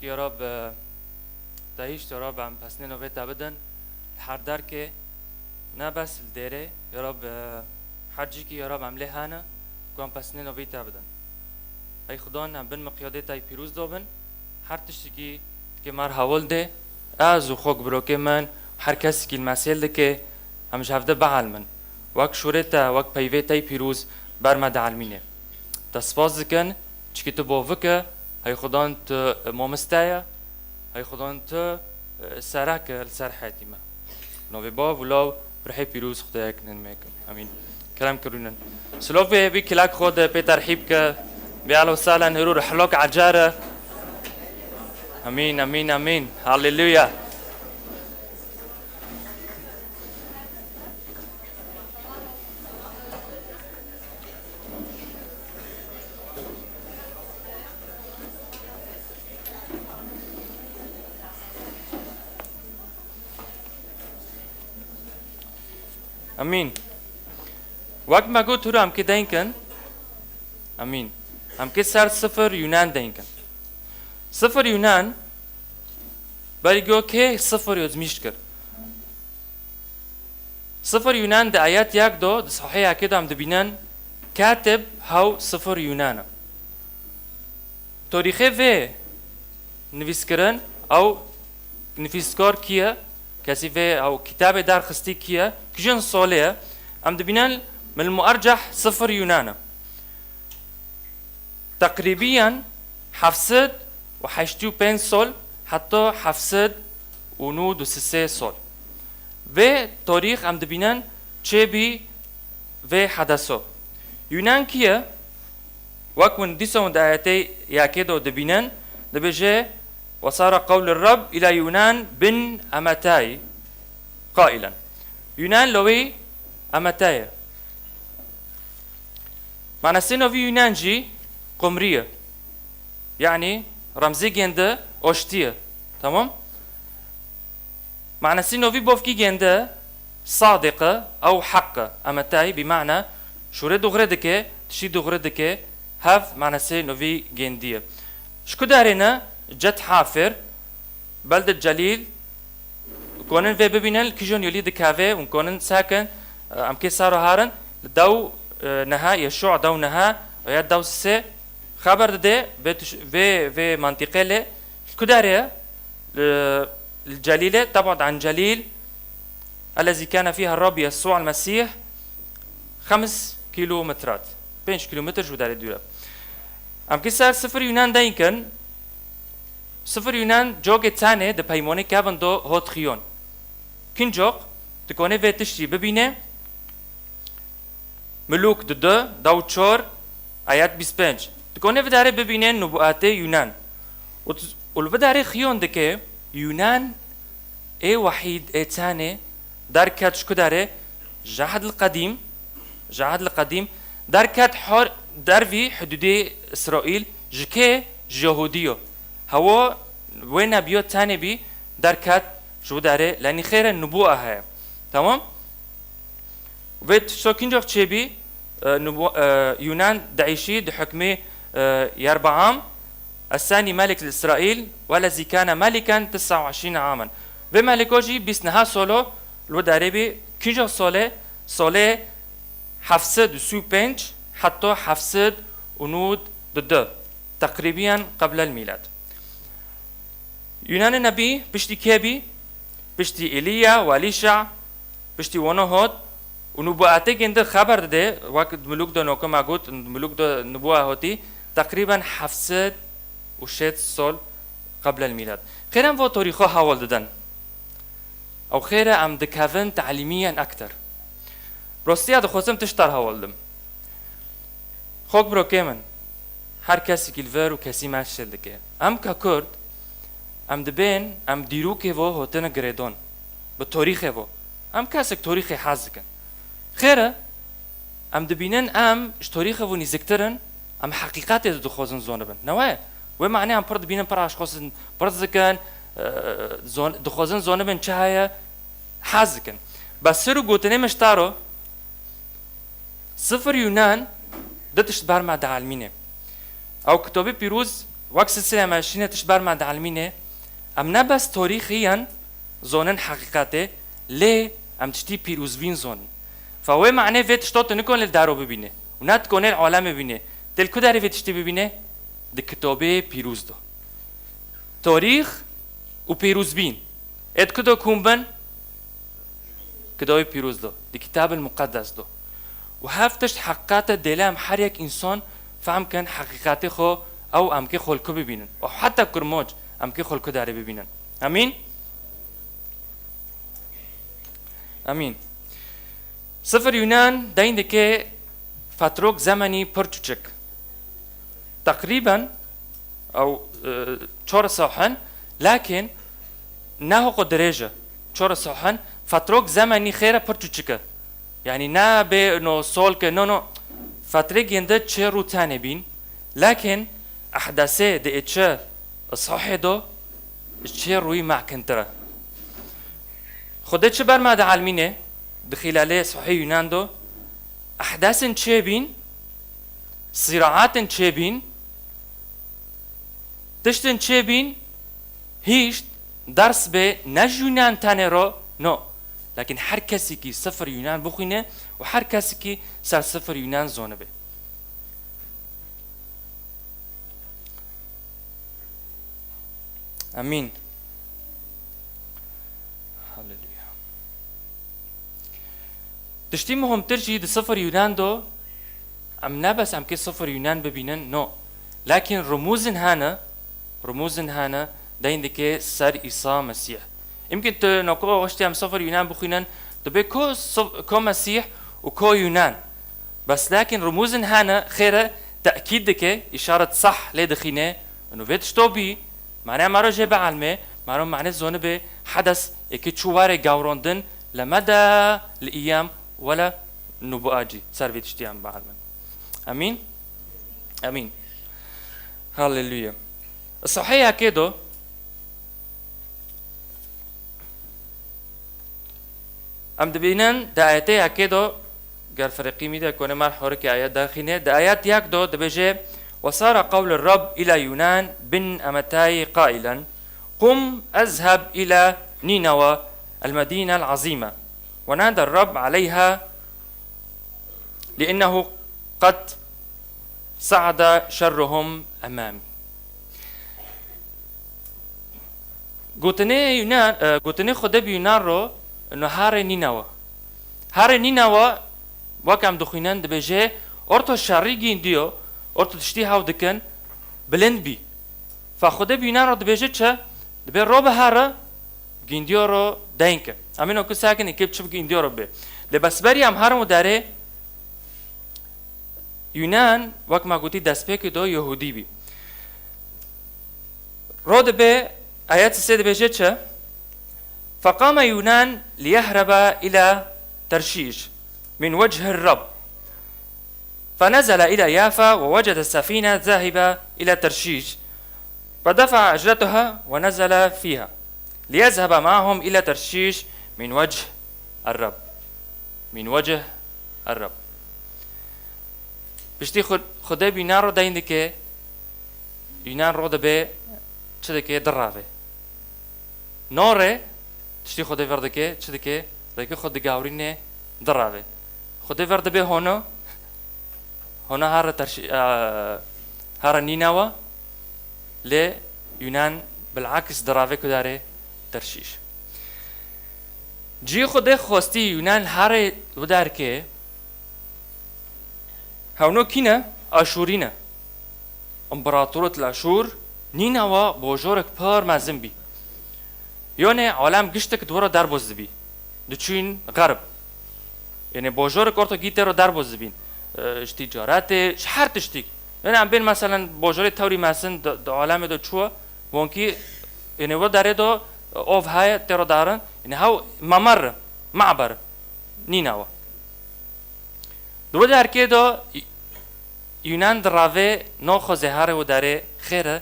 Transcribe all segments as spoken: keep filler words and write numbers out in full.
Ya Rab, e, te hîşt, ya Rab, em pesnêno vê te bidin. Li her derkê, ne bes li dêrê, ya Rab, e, her cîkî, ya Rab, em lê hene, ku em pesnêno vê te bidin. Ey Xudan, em bin miqyadê te yî pîroz do bin, her tiştekî dikê me re hewil dê, ez û xwek birokê min, her kesekî li me sêl dike, em ji hevde bielmin. Wek şûrê te, wek peyvê te yî pîroz ber me dielmîne. Te spas dikin, çikî tu bovik e, hey Xudan tu mamoste ye, hey Xudan tu, e, serek e li ser heyetî me. Navê Bav û Law û Ruhê Pîroz Xwedayek nin me kim. Amîn. Kerem kirînin. Silovê wî kilak xwe de pê terhîb ke. Bi ehlen û sehlen, hûr û rihilok ecar e. Amîn, amîn, amîn. Haleluya. Amîn. Wek me got, hûra em kê deyn kin. Amîn. Em kê ser sifir Yunan deyn kin. Sifir Yunan, berî go kê sifir yozmîş kir. Sifir Yunan di ayet yek do, di sahî yekê de em dibînin, katib hew sifir Yunan e. Torîxê vê nivîskirin, ew nivîskar kî ye? Kesî vê ew kitabê derxistî kî ye? Kîjan solê ye? Em dibînin min muerceh sifir Yunan e. Teqrîbiyen heft sed û heştê û pênc sol heta heft sed û nod û sê sol. Vê torîx em dibînin çêbî vê hedeso. Yunan kî ye? Wek hûn dîsa hûn di ayetê yekê de dibînin, dibêje, "Wesara qewlur Reb îla Yunan bin Emetay qailen." Yunan li wî Emete ye. Manasê novî Yunan jî qumrî ye. Yanî remzê gêndi oştî ye. Tamam? Manasê novî bovkî gêndi sadiq e, ew heq e. Emetay bi mana şûrê dûxrê dike, tiştî dûxrê dike, hev manasê novî gêndî ye. Ji ku derê ne? Cet Hafir, Beldet Celîl, konin vê bibînin, li kîjon yolî dikeve, hûn konin sekin, e, em kê saro harin, li dew, e, neha, Yeşû dew neha, ya dew sê, xeber dide, vê tuş-, vê, vê mantîqê lê, li ku derê ye? Li, li Celîlê, tebad an Celîl, ellezî kâne fîha Rabbi Yesû el Mesîh, xems kîlometrat. Pênc kîlometr ji wî derê dûr e. Em kê ser sifir Yunan deyn kin, Sifir Yunan cokê tenê di peymonê kevin do hot xiyon. Kincoq, tu konê vê tiştî bibîne, Milûk di du, dew çor, ayet bîst pênc. Tu konê vidarê bibîne nubuatê Yunan. Û tu, û li vidarê xiyon dike Yunan ê wehîd ê tenê derket ji ku derê? Ji Ehdil Qedîm, ji Ehdil Qedîm derket hor dervî hidûdê Îsraîl ji kê? Ji Yahûdî yo. Hewo wê nebiyo tenê bî derket ji wî derê, lenî xêre nubûa heye. Tamam? Vê tişto kincox çêbî, e, nubû-, e, Yunan diîşî di hukmê, e, Yerbaam, Esanî melik li Îsraîl, welezî kane meliken tisa û eşrîn amen. Vê meleko jî bîst neha solo li wê derê bî, kincox solê, solê heft sed û sî û pênc heta heft sed û nod û du, teqrîbiyen qeblel mîlad. Yunanê nebî piştî kê bî? Piştî Îlîya û Elîşa, piştî wana hot û nûbuatê gêndi xeber dide, wek di Milûk de noke me got, Milûk de nûbua hotî, teqrîben heft sed û şêst sol qeblel mîlad. Xêr em vo torîxo hewil didin. Ew xêre em dikevin te'lîmiyen ektir. Rostiya dixwazim tiştar hewil dim. Xok birokê min, her kesekî li vir û kesî me şil dike. Em ke Kurd, em dibên, em dîrokê vo hotine girêdon. Bi torîxê vo. Em kesek torîxê hez dikin. Xêr e, em dibînin em ji torîxê vo nîziktir in, em heqîqetê dixwazin zonibin. Ne we? Wê manê em pir dibînin, pir aşxosin, pir dizikin, e, zon-, dixwazin zonibin çi heye, hez dikin. Bes ser û gotinê min ji te ro, Sifir Yunan du tişt ber me dielmîne. Ew kitabê pîroz Wek silsile me şîne tişt ber me dielmîne, em ne bes torîxiyan zonin heqîqetê, lê em tiştî pîrozbîn zonin. Fe wê manê vê tişto tu nikonê li daro bibîne û ne dikonê li alemê bibîne. Tê li ku derê vê tiştî bibîne? Di kitobê pîroz de. Torîx û pîrozbîn. Ê di ku de kom bin? Kitobê pîroz de. Di Kitab el Muqeddes de. Û hev tişt heqîqet e, dêle em her yek însan fehm kin heqîqetê xwe, ew em kê xwe li ku bibînin. Û heta kurmanc em kê xwe li ku derê bibînin. Emîn? Emîn. Sifir Yunan deyn dike fetrok zemenî pir çûçik. Teqrîben ew, e, çar sahen, lakin ne hoko dirêj e. Çar sahen, fetrok zemenî xêre pir çûçik e. Yanî ne bê no sol ke, no, no. Fetrek yên de çê rû tenê bîn, lakin ehdesê di ê çi sahê do, çê rûyî mekintir e. Xwedê çi ber me dielmîne, di xîlalê sahê Yunan do, ehdesên çê bîn, sîraatên çê bîn, tiştên çê bîn, hîşt ders bê ne ji Yunan tenê ro, no. Lakin her kesekî sifir Yunan bixwîne û her kesekî ser sifir Yunan zonibe. Emîn. Haleluya. Tiştî muhimtir jî di sifir Yunan do, em ne bes em kê sifir Yunan bibînin, no. Lakin rumûzin hene, rumûzin hene, deyn dike ser Îsa Mesîh. Îmkin tu noko wextê em sifir Yunan bixwînin, tu bê ko sif-, ko Mesîh û ko Yunan. Bes lakin rumûzin hene, xêre tekîd dike, îşaret sah lê dixîne, û vê tişto bî, mane maro jê bielmê, maro mane zonibe, hedes ê ke çû ware gawrondin, le meda li îyam wela nubua cî ser vê tiştiyan bielmin. Emîn? Emîn. Haleluya. Sahê yekê do, em dibînin di ayetê yekê do, ger firqî mî de konê mer horikê ayet derxîne, di ayet yek do dibêje, "وصار قول الرب إلى يونان بن أمتاي قائلا، قم اذهب إلى نينوى المدينة العظيمة، ونادى الرب عليها، لأنه قد صعد شرهم أمامي." Gotinê Yunan, e, gotinê Xwedê bi Yunan ro, no harê Nînewa. Harê Nînewa, wek em dixwînin, dibêje, orto şerî gîndiyo, orto tiştî hew dikin, bilind bî. Fa Xwedê bi Yunan ro dibêje çi? Dibê ro bi here, gîndiyo ro deyn ke. Em ê no ku sakin ê kê bi çi bi gîndiyo ro bê. Lê bes berî em herin û derê, Yunan, wek me gotî, destpêkê do Yehûdî bî. Ro dibe, ayet sê dibêje çi? فقام يونان ليهرب إلى ترشيش من وجه الرب، فنزل إلى يافا ووجد السفينة ذاهبة إلى ترشيش، فدفع أجرتها ونزل فيها ليذهب معهم إلى ترشيش من وجه الرب. من وجه الرب. Piştî xwe-, Xwedê bi Yunan ro deyn dike, Yunan ro dibe, çi dike, dirave. Norê, tiştî Xwedê vir dike, çi dike, rêkê xwe digawrîne, dirave. Xwedê vir dibe hono, hono here terşî-, e, here Nînewa, lê Yunan bilakis dirave ku dare Terşîş. Cî Xwedê xwestî Yunan herê û derkê, hewno kî ne? Aşûrî ne. Împaratorêt li Aşûr Nînewa bojorek pir mezin bî. Yonê alem giştek di wira derboz dibî. Diçûn xerb. Yanî bojorek orto gî tê ro derboz dibîn. E, ji tîcaretê, ji her tiştîk. Yanî em bên meselen bojorê tewrî mezin di, di alemê de çû, wonkî, yanî we derê de, e, ov heye tê ro darin. Yanî hew memer, me'ber, Nînewa. Di wê derkê de Yunan dirave, naxwaze here wê derê xêr e,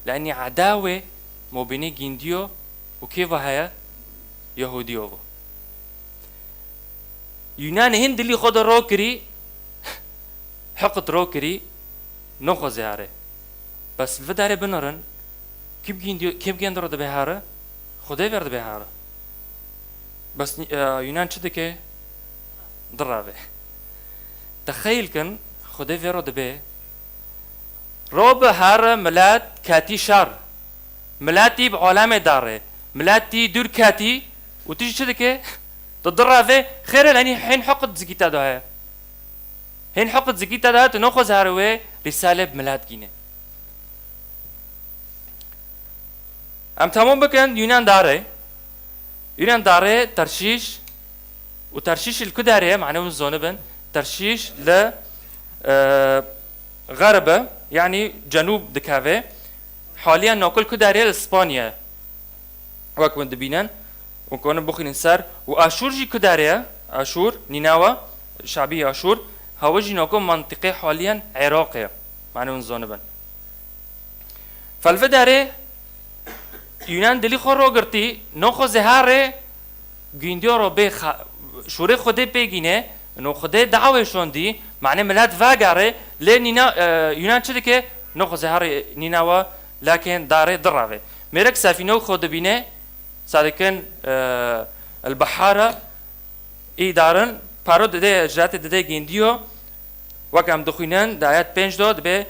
lenî edawê mobînê gîndiyo û kê ve heye? Yehûdiyo ve. Yunanê hin dilî xwe de ro kirî, hiqit ro kirî, naxwaze here. Bes li vê darê binirin, kî bigîndiyo-, kê bigêndiro dibe here? Xwedê ver dibe here. Bes, e, Yunan çi dike? Dirave. Texeyil kin, Xwedê vêro dibe, ro bi here milet ketî şer. Miletî bi alemê darê. Miletî dûr ketî û tu jî çi dike? Tu dirave, xêr e, lenî hên heqit zikî te de heye. Hên heqit zikî te de heye, tu noxwe zehre wê rîsale bi milet gîne. Em temam bikin, Yunan dare. Yunan dare, Terşîş. Û Terşîş li ku derê ye? Mane hûn zonibin. Terşîş li, e, xerb e, yanî cenûb dikeve. Haliyen nokil ku derê ye? Li Spanya. Wek hûn dibînin. Hûn konin bixwînin ser. Û Aşûr jî ku derê ye? Aşûr, Nînawa, şabî Aşûr. Hewe jî nokil mantiqê haliyen Iraqê ye. Mane hûn zonibin. Fel vê derê Yunan dilî xwe rogirtî, no xwe zeharê gundiyo ro bê xa-, şûrê Xwedê pê gîne, no Xwedê dawê şondî, mane milet vagare, lê Nîna-, e, Yunan çi dike? No xwe zeharê Nînawa, lakin darê dirave. Mêrek sefîne û xwe dibîne, sadikin, e, el-Bahara, Î darin, paro dide, jatê dide gindiyo, wek em dixwînin, di ayet pênc de dibe,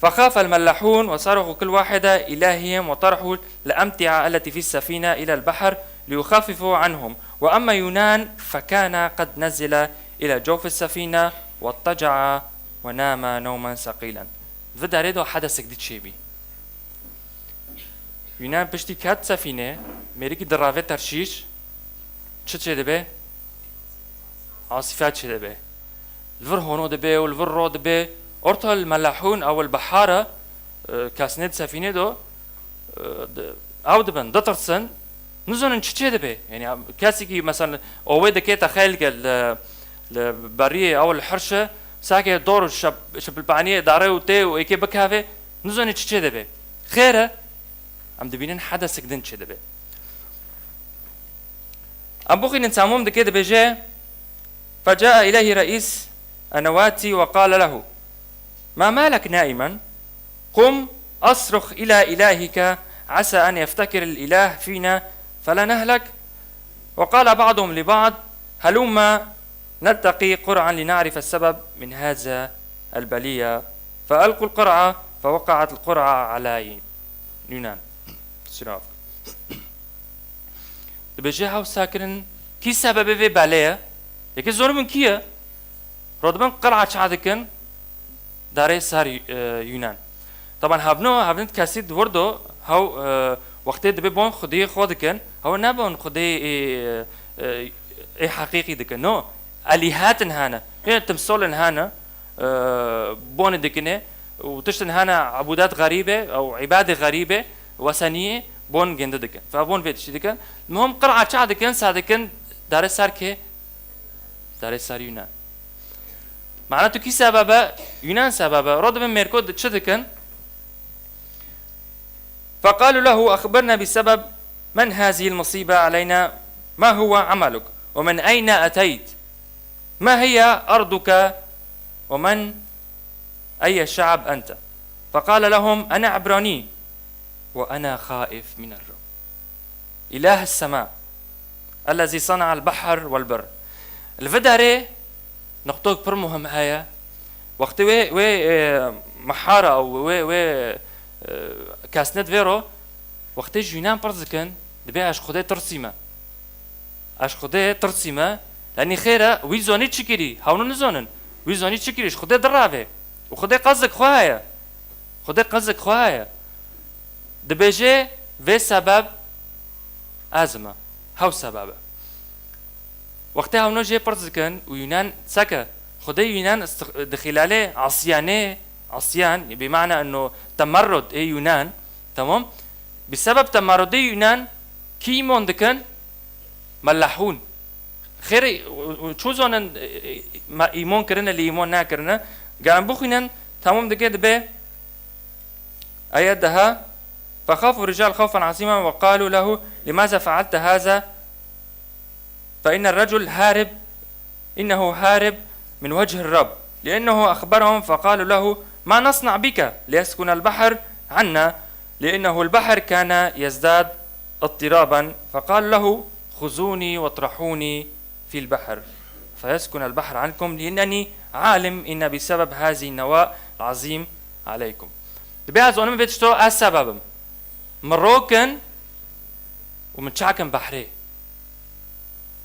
فخاف الملاحون وصرخوا كل واحد إلههم وطرحوا الأمتعة التي في السفينة إلى البحر ليخففوا عنهم، وأما يونان فكان قد نزل إلى جوف السفينة واضطجع ونام نوما ثقيلا. Di vê derê de hedesek dî çêbî. Yunan piştî ket sefîne, mêrikî dirave Terşîş, çi çêdibe? Asîfe çêdibe. Li vir hono dibe û li vir ro dibe. Orta li melahûn ew li bihara, e, kesnê di sefînê do, e, di-, ew dibin, ditirsin, nizonin çi çêdibe. Yanî, em, kesekî, mesela, owê dike texeyl ke li, li beriyê ew li hirşe, sake dor û şep-, şepilpaniyê dare û tê û êkê bikeve, nizonin çi çêdibe. Xêr e, em dibînin hedesek din çêdibe. Em bixwînin tamam dike dibêje, فجاء إليه رئيس النواة وقال له: ما مالك نائما؟ قم أصرخ إلى إلهك عسى أن يفتكر الإله فينا فلا نهلك. وقال بعضهم لبعض: هلم نلتقي قرعا لنعرف السبب من هذا البلية. فألقوا القرعة فوقعت القرعة على يونان. Sinav. Dibêje hew sakirin, kî sebebê vê belê ye? Yekê zoribin kî ye? Rodibin qir'a çadikin, darê ser, e, Yunan. Taban hevno, hevnit kesî di wir do, hew, e, wextê dibê bon xwediyê xwe dikin, hew nebon xwediyê ê, e, ê heqîqî dikin. No, elîhetin hene, yê timsolin hene, e, bonê dikine, û tiştin hene ebûdet xerîbe, ew îbadê xerîbe, weseniyê, bon gêndi dikin. Fe bon vê tiştî dikin. Muhim qir'a ça dikin, sa dikin, darê ser kê? Darê ser Yunan. Mana tu kî sebebe? Yunan sebebe. Ro dibin mêrko di-, çi dikin? فقالوا له: أخبرنا بسبب من هذه المصيبة علينا، ما هو عملك؟ ومن أين أتيت؟ ما هي أرضك؟ ومن أي شعب أنت؟ فقال لهم: أنا عبراني وأنا خائف من الرب إله السماء الذي صنع البحر والبر. Li vê derê nuqtok pir muhim heye. Wextê wê, wê, e, mehara û wê, wê, e, kesnet vê ro, wextê ji Yunan pirs dikin, dibê ez ji Xwedê tirsîme. Ez ji Xwedê tirsîme. Yanî xêr e, wî zonî çi kirî? Hewno nizonin. Wî zonî çi kirî? Ji Xwedê diravê. Û Xwedê qezik xwe heye. Xwedê qezik xwe heye. Dibêje, vê sebeb ez me. Hew sebeb e. Wextê hewno jê pirs dikin û Yunan seke, Xwedê Yunan istix-, di xîlalê asiyanê, asiyan, bi mana eno temerrud ê Yunan, tamam? Bi sebeb temerrudê Yunan kî îmon dikin? Mellahûn. Xêrê, û, û çû zonin, e, e, ma-, îmon kirine, lê îmon nakirine. Ge em bixwînin, temam dike dibe, ayet deha, فخافوا الرجال خوفا عظيما وقالوا له: لماذا فعلت هذا؟ فإن الرجل هارب، إنه هارب من وجه الرب، لأنه أخبرهم فقالوا له: ما نصنع بك ليسكن البحر عنا، لأنه البحر كان يزداد اضطرابا، فقال له: خذوني واطرحوني في البحر، فيسكن البحر عنكم، لأنني عالم إن بسبب هذه النواء العظيم عليكم. Dibê ez zonim vê tişto ez sebebim. Min rokin û min çakin behrê.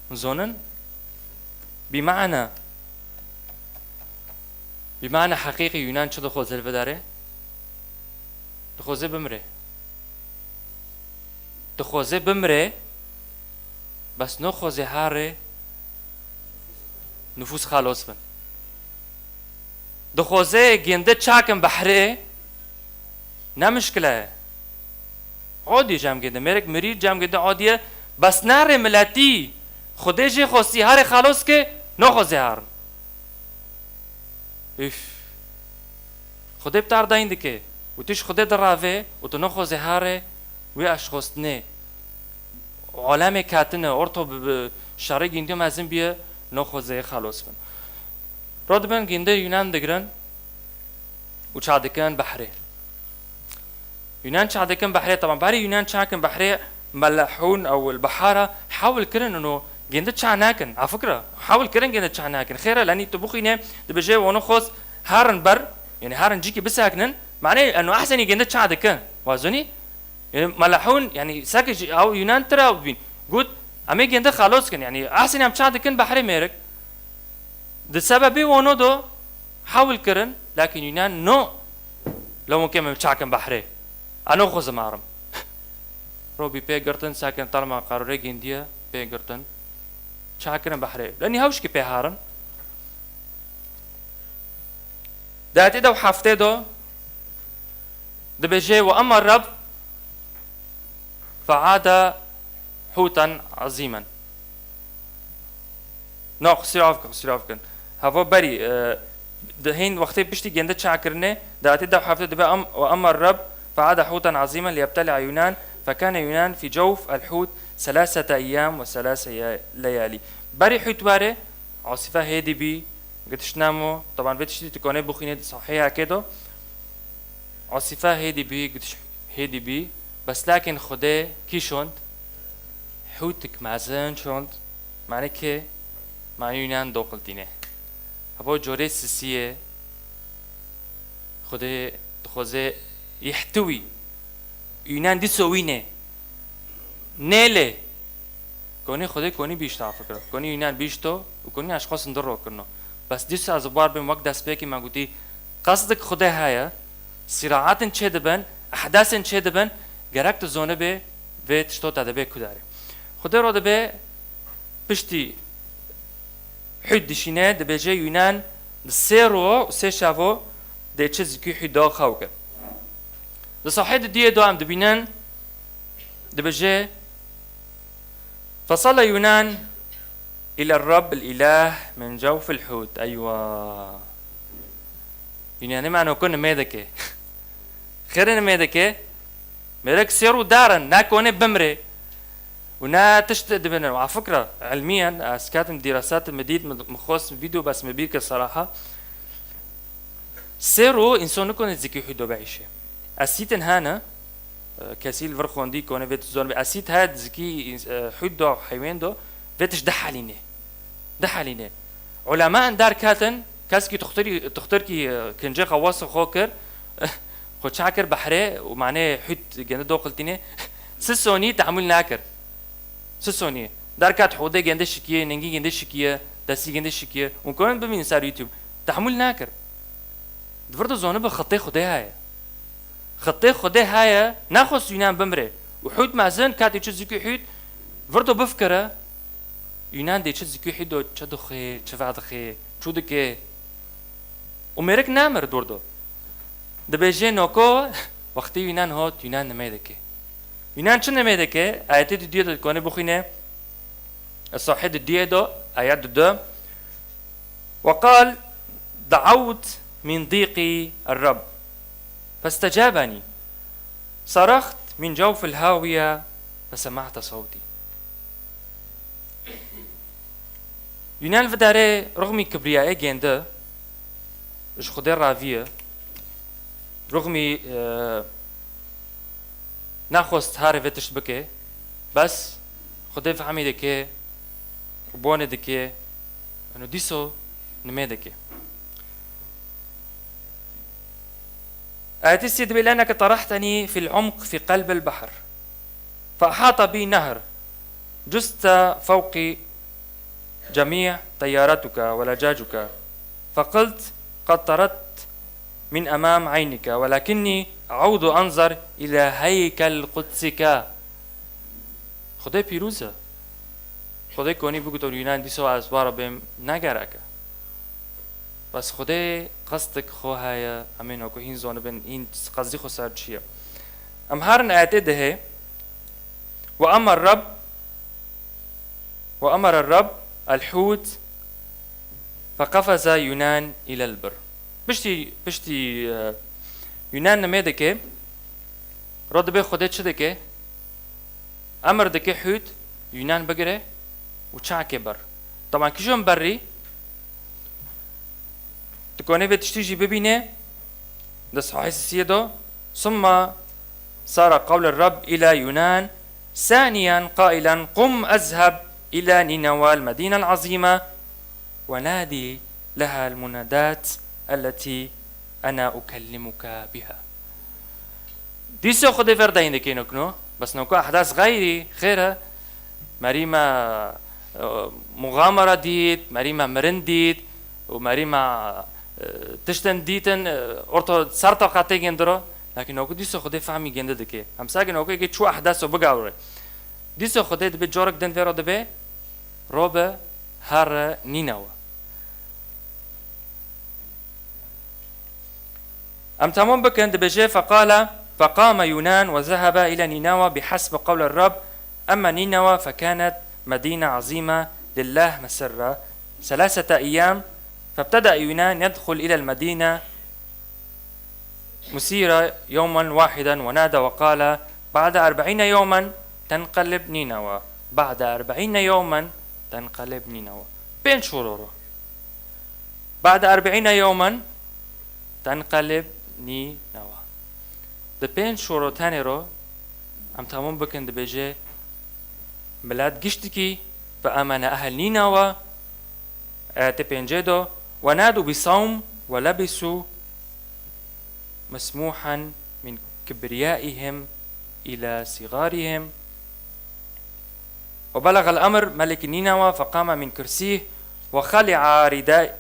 Min zonin? Bi mana, bi mana heqîqî Yunan çi dixwaze li vê derê? Dixwaze bimre. Dixwaze bimre, bes nexwaze harê nifûs xelos bin. Dixwaze gênde çakin behrê, ne mişkile ye. Odî cem gênde, mêrek mirî cem gênde odî ye, bes ne rê miletî, Xwedê jê xwestî harê xelos ke, nexwaze harin. Üf. Xwedê bi te re dayîn dike û tu ji Xwedê dirave û tu nexwazê harê wê eşxostinê. Alemê ketine, orto bi, bi şerê gîndiyo mezin biye, nexwazê xelos bin. Ro dibin gîndê Yunan digirin û çadikin behrê. Yunan çadikin behrê, teban berî Yunan çakin behrê, melehûn ew li behara hewil kirin û gêndi ça nakin. A fikra, hewil kirin gêndi ça nakin. Xêre, lenî tu bixwîne, dibêje wano xwest herin ber, yani herin cîkî bisekinin. Manê eno ehsenî gêndi ça dikin. Wazunî? Yani melehûn, yani seke jî ew Yunan tira bîn. Got, em ê gêndi xelos kin. Yani ehsenî em ça dikin behrê mêrik. Di sebebê wano do hewil kirin, lakin Yunan no, lewin ke em çakin behrê. Eno xwezim arim. Robî pê girtin, sekin terma qarorê gêndiye pê girtin. Çakirin behrê. Lenî hewşkî pê harin. Di etê de û heftê do dibêje, "Ve emma Reb feada hûten azîmen." No, qisîr av kin, qisîr av kin. Heva berî, e, di hên wextê piştî gêndi çakirinê, di etê de û heftê dibe em, "Ve emma Reb feada hûten azîmen liyebteli'a Yunan, fekane Yunan fî cewf el hût selasete eyyam ve selase ya-, leyalî." Berî hût were, asîfe hêdî bî, gitiş nemo, teban vê tiştî tu konê bixwînê di saheyakê do. Asîfe hêdî bî, gitiş hêdî bî, bes lakin Xwedê kî şond? Hûtik mezin şond, mane kê? Mane Yunan doqiltîne. Hebo corê sisiyê, Xwedê dixwaze yihtiwî. Yunan dîso wîne. Nêlê. Konî Xwedê konî bîşta fikir. Konî Yunan bîşto û konî eşxos ndir ro kirno. Bes dîsa ez bar bim wek destpêkî me gotî, qesdik Xwedê heye, sîraatin çê dibin, ehdasên çê dibin, gerek tu zonibê vê tişto te dibê kudarê. Xwedê ro dibê piştî hût dişîne, dibêje Yunan di sê ro û sê şevo dê çi zikî hût do xew kin. Di sahê di duyê do em dibînin, dibêje, "Fesale Yunan ile Reb el-Îlah min cewf el-hût." Eywa. Yunanê me noko nimê dike. Xêrê nimê dike. Mêrek sê rû darin, ne konê bimrê. Û ne tişt dibinin. Wa fikra, ilmiyen, ez katim dîrasat mi dît, mi, mi xwest vîdeo bes mi bîr kir seraha. Sê rû însan nikone zikî hût do biîşe. Esîtin hene, e, kesî li vir xwendî kone vê tişt zor be. Esît heye zikî, e, hût do heywen do, vê tişt dihelîne. Dihelîne. Ulema en derketin, keskî tuxtirî, tuxtirkî, e, kincê xewasa xwe kir, xwe çakir behrê û manê hût gende doqiltîne, si sonî tehmûl nakir. Si sonî. Derket hûdê gende şikiye, ningî gende şikiye, destî gende şikiye. Hûn konin bimînin ser YouTube. Tehmûl nakir. Di vir de zonibe xitê Xwedê heye. Xitê Xwedê heye, nexwest Yunan bimre. Û hût mezin, katê çi zikî hût, vir do bifikire, Yunan dê çi zikî hût do, çi dixê, çi vedixê, çû dike. Û mêrik namir di wir do. Dibêje noko, wextê Yunan hot, Yunan nimê dike. Yunan çi nimê dike? Ayetê di duyê de dikonê bixwîne. Sahê di duyê do, ayet di du. وقال: دعوت من ضيقي الرب فاستجابني، صرخت من جوف الهاوية فسمعت صوتي. Yunan vidarê rixmî kibriyayê gêndi, ji Xwedê raviye, Ruxmî, e, naxwest harê vê tişt bike, bes Xwedê fehmî dike û bonê dike, eno dîso nimê dike. Ayetê sê dibê, "لأنك طرحتني في العمق في قلب البحر، فأحاط بي نهر، جزت فوقي جميع طياراتك ولجاجك، فقلت: قد طردت من أمام عينك، ولكني أعود أنظر إلى هيكل قدسك." Xwedê pîroz e. Xwedê konî bigotî Yûnan dîsa ez wara bêm, ne gerek e. Bes Xwedê qestik xwe heye, em ê naku hîn zanibin, hîn qesdî xwe ser çi ye. Em herin ayetê dihê, "وأمر الرب، وأمر الرب الحوت فقفز يونان إلى البر." Piştî, piştî, e, Yûnan nimê dike, ro dibê Xwedê çi dike? Emir dike hût Yûnan bigire û çakê ber. Teban kîjon berî? Tu konê vê tiştî jî bibîne, di sahî sisiyê do, "ثم صار قول الرب إلى يونان ثانيا قائلا: قم اذهب إلى نينوى المدينة العظيمة ونادي لها المناداة التي أنا أكلمك بها." Dîsa Xwedê ver dayîn dike nokno, bes noko ehdas xeyrî, xêr e. Merî me, e, muxamara dît, merî me mirin dît û merî me, e, tiştin dîtin, e, orto ser taqatê gêndiro. Lakin noko dîsa Xwedê fehmî gêndi dike. Em sake noko yekê çû ehdaso bigawre. Dîsa Xwedê dibê corek din vê re dibê, robe herre Nînewe. Em tamam bikin, dibêje, "فقال، فقام يونان وذهب إلى نينوى بحسب قول الرب، أما نينوى فكانت مدينة عظيمة لله مسرة ثلاثة أيام، فابتدأ يونان يدخل إلى المدينة مسيرا يوما واحدا ونادى وقال: بعد أربعين يوما تنقلب نينوى، بعد أربعين يوما تنقلب نينوى." Pênc şoro ro. "بعد أربعين يوما تنقلب نينوى." Di pênc şoro tenê ro, em tamam bikin, dibêje, milet giştikî, "فآمن أهل نينوى", ayetê pêncê do, "ونادوا بصوم ولبسوا مسموحا من كبريائهم إلى صغارهم." وبلغ الأمر ملك نينوى فقام من كرسيه وخلع رداء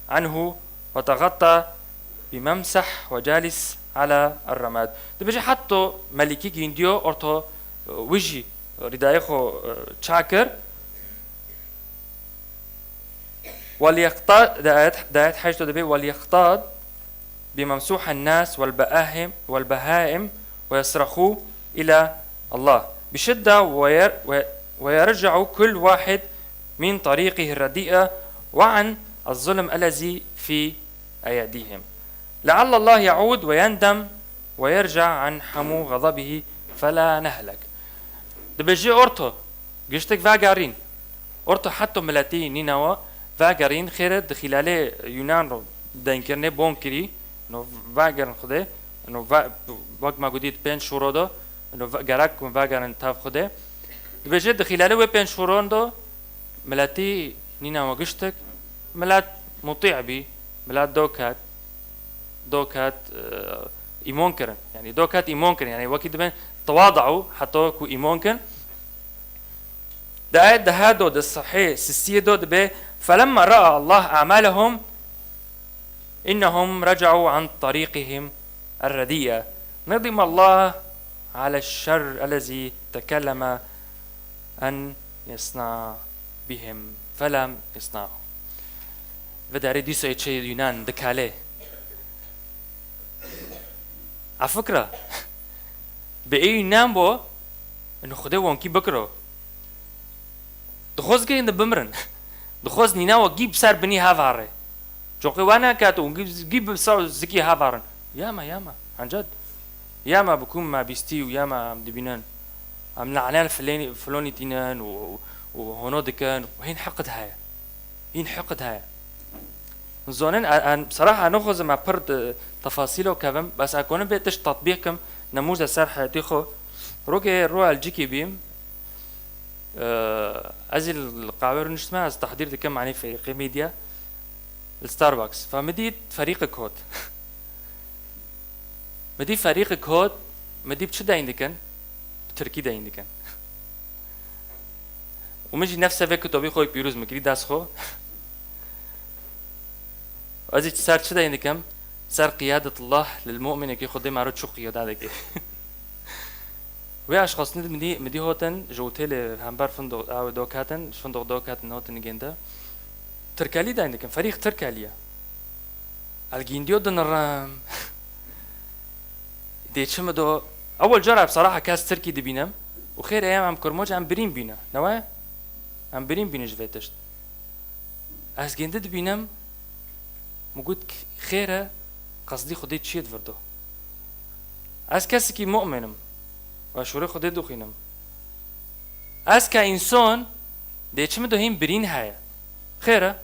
عنه وتغطى بممسح وجالس على الرماد. Dibêje, heta melikî gîndiyo orto, e, wijî ridayê xwe, e, çakir. وليغتاظ، di ayet, di ayet heşt de dibê, "وليغتاظ بممسوح الناس والبهائم، والبهائم ويصرخوا إلى الله بشدة وير-، و-، ويرجع كل واحد من طريقه الرديئة وعن الظلم الذي في أيديهم. لعل الله يعود ويندم ويرجع عن حمو غضبه فلا نهلك." Dibêje orto, giştik vegerîn. Orto heta miletî Nînewa vegerîn, xêre di xîlalê Yûnan ro deynkirinê bon kirî, no vegerin Xwedê, no ve-, wek me gotî di pênc şoro de, no ve-, gerek ku vegerin tev Xwedê. Dibêje di xîlalê wê pênc şoron de miletî Nînewa giştik, milet mutî bî, milet do ket, do ket, e, îmon kirin. Yanî do ket îmon kirin. Yanî wekî dibên tewada û heta ku îmon kirin. Di ayet deha do, di sehî sisiyê do dibê, "فلما رأى الله أعمالهم إنهم رجعوا عن طريقهم الرديئة، ندم الله على الشر الذي تكلم أن يصنع بهم فلم يصنعه." Vê derê dîsa ê çê Yûnan dikalê. A fikra. Bi ê Yûnan bo, in Xwedê wonkî bikiro. Dixwest gê in bimrin. Dixwest Nînewa gî bi ser binî hev herê. Coqê we neket û gî, gî bi ser zikî hev herin. Ya me, ya me. Encet. Ya me bi ku me bîstî û ya me em dibînin. Em lenen filênî, filonî tînin û, û, û hono dikin. Hîn heqid heye. Hîn heqid heye. Zonin, e, e, seraha nexwazim me pir di tefasîlo kevim, bes e konim vê tişt tatbîq kim, nemûze ser heyetî xwe. Rokê ro elcikî bîm, e, ez ê li qehwe rûniştime, ez tehdîr dikim, manî ferîqê medya, li Starbucks. Fa min dît ferîqek hot. Min dî ferîqek hot, min dî bi çi deyn dikin? Bi tirkî deyn dikin. Û min jî nefse vê kitobî xwe pîroz min kirî dest xwe. Ez ê ser çi deyn dikim? Ser qiyadetullah lil mu'minekî Xwedê me ro çi qiyada dike. Wê aşxasnî min dî, min dî hotin, ji otelê hember fundoq, ew do ketin, ji fundoq do ketin hotin gênde. Tirkelî deyn dikin, ferîq Tirkelî ye. El gîndiyo dinirim. Dê çi min do? Ewil cara bi seraha kes Tirkî dibînim û xêr e em, em Kurmoc em birîn bîne. Newe? Em birîn bîne ji vê tişt. Ez gêndi dibînim û got, xêr e, qesdî Xwedê çiyê di vir do? Ez kesekî mu'min im. Ve şûrê Xwedê dixwînim. Ez ke însan dê çi min do hîn birîn heye. Xêr e.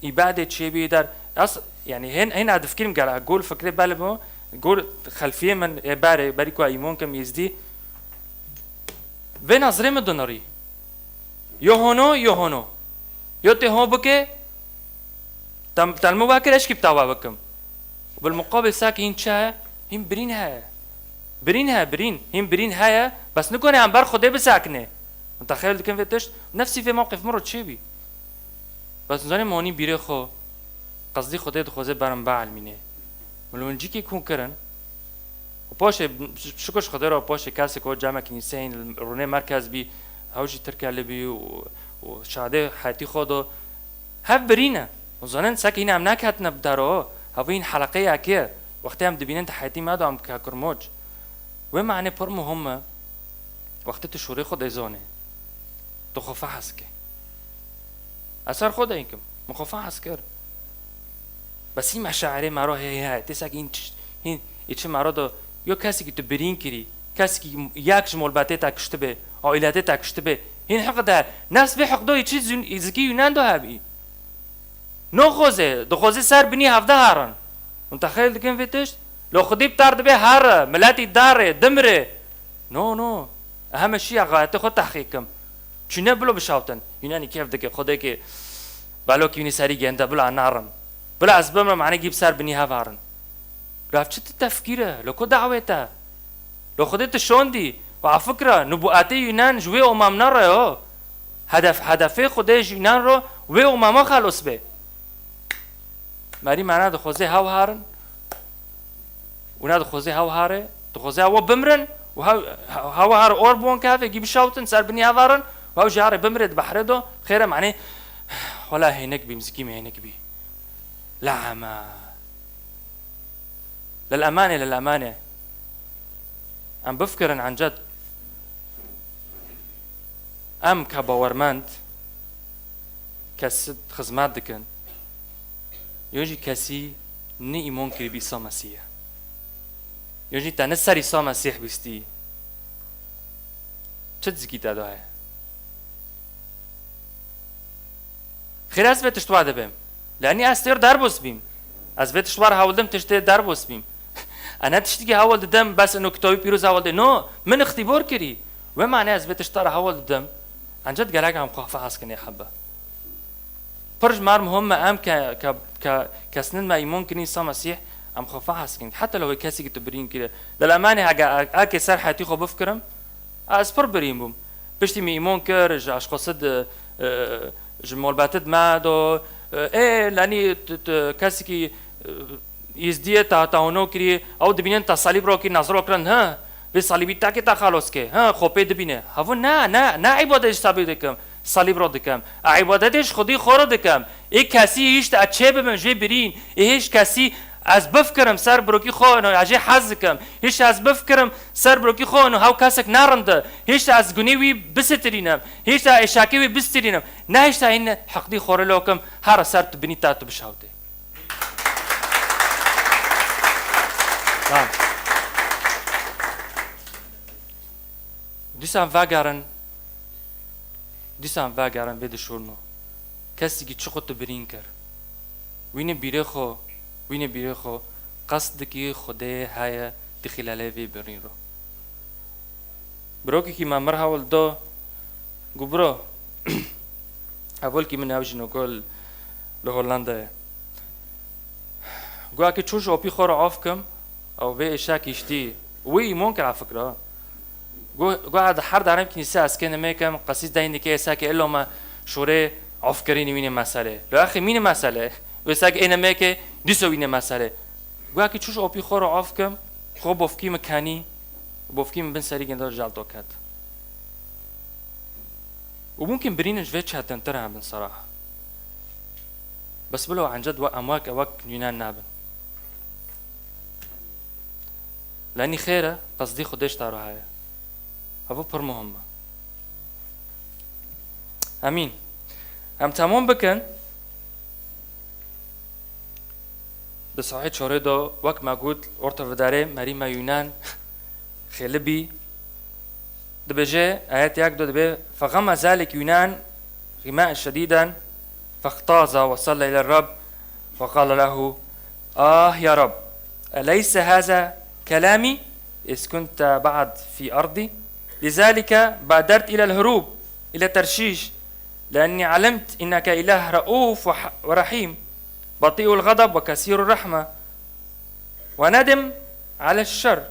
Îbadê çêbî der. Ez, yani hên, hên ez difikirim gel, gol fikrê belê bû, gol xelfiyê min ê berê, berî ku îmon kim Êzdî. Vê nazirê min dinirî. Yo hono, yo hono. Yo tê ho bike, tem-, telmo vekir, eşkî bi tawa bikim. Bil muqabil saki hîn çi heye? Hîn birîn heye. Birîn heye, birîn. Hîn birîn heye, bes nikone em ber Xwedê bisekine. Min texeyul dikin vê tişt. Nefsî vê mewqif min ro çêbî. Bes zanê monî bîrê xwe. Qesdî Xwedê dixwaze berim bielmîne. Min li wincikê kun kirin. Û paşê, şikir ji Xwedê re, paşê kesê ku cemekî nîseyîn li rûnê merkez bî, hew jî Tirkelî bî û, û şadê heyetî xwe do. Hev birî ne. Û zanin seke hîn em neketine bi dero, hev hîn heleqeyekê ye. Wextê em dibînin di heyetî me de em ke Kurmoc. Wê mane pir muhim e. Wextê tu şûrê xwe dê zonê. Tu xwe fehes ke. Ez ser xwe deykim. Min xwe fehes kir. Bes hîn meşairê me ro heye heye. Tê sek hîn çi, hîn ê çi me ro do, yo kesekî tu birîn kirî, kesekî yek ji molbetê te kiştibe, aîletê te kiştibe. Hîn heq de, nefs vê heq do ê çi zün-, zikî Yunan do hebî. Noxoze, dixoze ser binî hevde herin. Hûn texeyul dikin vê tişt? Lo Xwedî bi tar dibe here, miletî dare, dimre. No, no. Heme şiya xayetê xwe tehqîq kim. Çûne bilo bişawtin. Yunanî kêf dike, Xwedêkê belokî winî serî gende, bila narin. Bila ez bimrim, ene gî bi ser binî hev harin. Gav çi ti tefkîr e? Lo ku dawê te? Lo Xwedê tu şondî. Wa fikra, nubûetê Yunan ji wê omamna re yo. Hedef, hedefê Xwedê ji Yunan ro wê omama xelos be. Merî me ne dixwazê hew harin. Û ne dixwazê hew hare. Dixwazê hew bimrin. Û hew, hew hare or bûn ke hevê gî bişawtin, ser binî hev harin. Û hew jî hare bimrê di behrê do. Xêr e, manê, wela hênik bîm, zikî me hênik bî. La ema. Lil emane, lil emane. Em bifikirin encet. Em ke bawermend, kes xizmet dikin. Yo jî kesî ne îmon kirî bi Îsa Mesîh ye. Yo jî te ne ser Îsa Mesîh bîstî. Çi zikî te de heye? Xêr ez vê tişt wa dibêm. Lenî ez têr derbos bîm. Ez vê tişt war hewl dim tiştê derbos bîm. Ene tiştikî hewl didim, bes ino kitabî pîroz hewl dê. No, min ixtîbor kirî. Wê mane ez vê tişta re hewl didim. Encet gelek em xwe fehes kinê hebe. Pir ji mar muhim me em ke, ke, ke, kesnin me îmon kinî Îsa Mesîh, em xwe fehes kin. Heta lo wê kesî ki tu birîn kire. Lil emanê hege, eke ser hetî xwe bifkirim, ez pir birîn bûm. Piştî min îmon kir, ji aşxosid, e, ji molbetid me do, e, ê, lenî, tu, tu, kesikî, e, Yêzdiyê te, te hono kirî, ew dibînin te salîb ro kî, naziro kirin, hi, vê salîbî tekê te xelos ke, hi, xwe pê dibîne. Hevo ne, ne, ne îbadet ji salîb dikim, salîb ro dikim. E, îbadetê ji Xwedî xwe ro dikim. Ê kesî hişt e çê bibim jê birîn. Ê hêj kesî ez bifkirim ser birokî xwe ino, ez jê hez dikim. Hişt ez bifkirim ser birokî xwe ino, hew kesek nerinde. Hişt ez gunê wî bisitirînim. Hişt ez êşakê wî bisitirînim. Ne hişt ez hîn heqdî xwe ro lokim, here ser tu binî te tu bişawtê. Tamam. Dîsan vegerin, dîsan vegerin vê dişûrno. Kesikî çi xwe tu birîn kir. Wînê bîrê xwe, wînê bîrê xwe, qesdekî Xwedê heye di xîlalê vê birîn ro. Birokekî me mir hewl do, gu biro, hevolkî min ew jî nokol li Hollanda ye. Gu eke çû ji opî xwe re of kim, ew vê êşa kiştî, wî îmon kira fikra. Gu, gu ed her darim kînîse ez kê nimê kem, qesîs deyn dike êsa ke illo me şorê of kirînî wînê mesele. Lo exî mînê mesele, wê sak ê nimê ke dîso wînê mesele. Gu eke çû ji opî xwe re of kim, xwe bofkî mi kenî, bofkî mi bin serî gendo jal to ket. Û mumkin birînin ji vê çetintir hebin seraha. Bes bilo enced we em wek, wek Yunan nabin. Lenî xêr e, qesdî Xwedê ji te re heye. Ev pir muhim e. Emîn. Em temam bikin. Di sahî çorê de, wek me got, orta vidarê merî me Yunan xêli bî. Dibêje, ayet yak do dibê, فغمز ذلك يونان غماء شديدا فاغتاظ وصلى إلى الرب وقال له: آه يا رب، أليس هذا كلامي إذ كنت بعد في أرضي؟ لذلك بادرت إلى الهروب إلى ترشيش، لأني علمت إنك إله رؤوف وح-، ورحيم، بطيء الغضب وكثير الرحمة، وندم على الشر.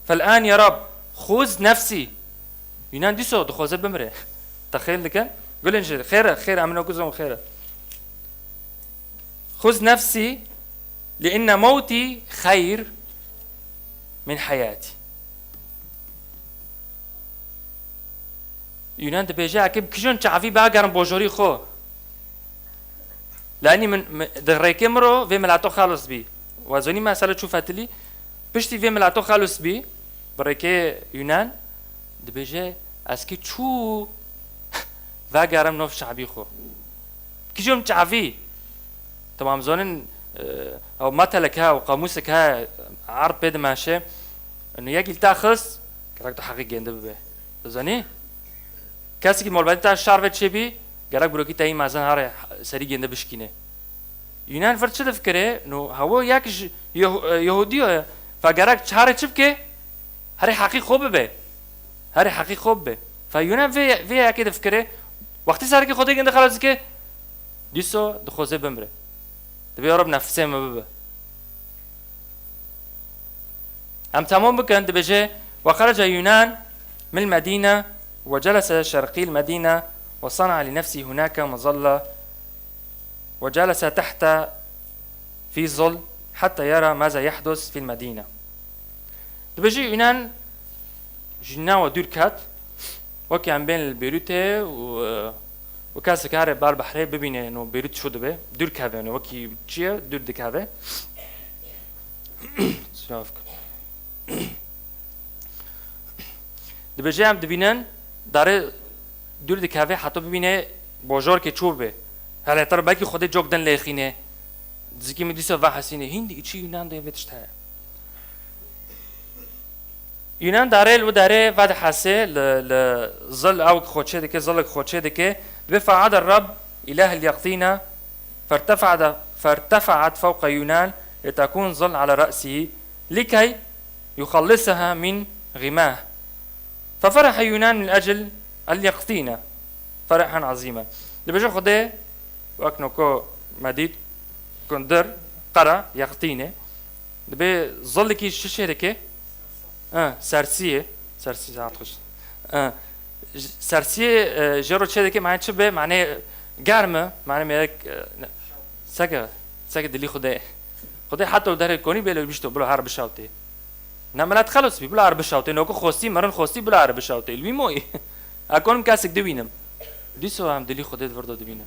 فالآن يا رب، خذ نفسي. Yunan dîso dixwaze bimire. Te xêl dikin? Gulên jê, xêr e, xêr e, em ino kuzon xêr e. خذ نفسي لأن موتي خير من حياتي. Yunan dibêje, eke bi kijon çavî bagerim bojorî xwe. Lenî min, mi-, di rêkê min ro vê milato xelos bî. Wa zonî mesele çû fetilî. Piştî vê milato xelos bî, bi rêkê Yunan, dibêje, ez kî çû vegerim nov çavî xwe. Kijon çavî. Tamam zonin, e, ew metelek he, ew qamûsek he, erd pê dimeşe. Eno yek îlta xist, gerek tu heqî gêndi bibe. Dizanî? Kesekî molbetî ta şar ve çêbî, gerek birokî teyî mezin harê serî gêndi bişkîne. Yunan vir çi difikire? No, hewo yek ji Yehu-, e, Yehudî ye. Fe gerek çare çi bike? Herê heqî xwe bibe. Herê heqî xwe bibe. Fe Yunan vê, vê yekê difikire. Wextî serekî Xwedê gêndi xelas dike, dîso dixwaze bimire. Dibê ya Reb nefsê min bibe. Em temam bikin, dibêje, وخرج يونان من المدينة وجلس شرقي المدينة وصنع لنفسه هناك مظلة وجلس تحت في ظل حتى يرى ماذا يحدث في المدينة. Dibêje Yunan ji nava dûr ket, wekî em bên li Beyrûtê û, û kesek here bar behrê bibîne, no Beyrût çû dibe, dûr keve, no wekî çi ye, dûr dikeve. Silav kin. Dibêje em dibînin, darê dûr dikeve, heta bibîne bojor ke çû be. Hele tar belkî Xwedê cok din lêxîne. Dizikî min dîsa vehesîne. Hîn di çi Yunan de vê tişt heye. Yunan darê li wî darê vedihese li, li zil ew xwe çê dike, zilek xwe çê dike. Dibê فعاد الرب إله اليقطينة فارتفعت، فارتفعت فوق يونان لتكون ظل على رأسه لكي يخلصها من غماه. ففرح يونان من أجل اليقطينة فرحا عظيما. Dibêje Xwedê, wek noko me dît, kundir, qera, yaqtîne. Dibê zilekî şişê dike, ha, sersiyê, sersiyê saet xweş. Ha, j-, sersiyê, e, jê ro çê dike, mane çi be, mane germ e, mane mêrek, e, ne, seke, seke dilî Xwedê. Xwedê heta derê konî bê lê bişto, bila her bişawtê. Ne milet xelos bî, bila her bişawtê. Noko xwestî, mirin xwestî, bila her bişawtê. Li wî moyî. Ez konim kesek dibînim. Dîso em dilî Xwedê di vir de dibînin.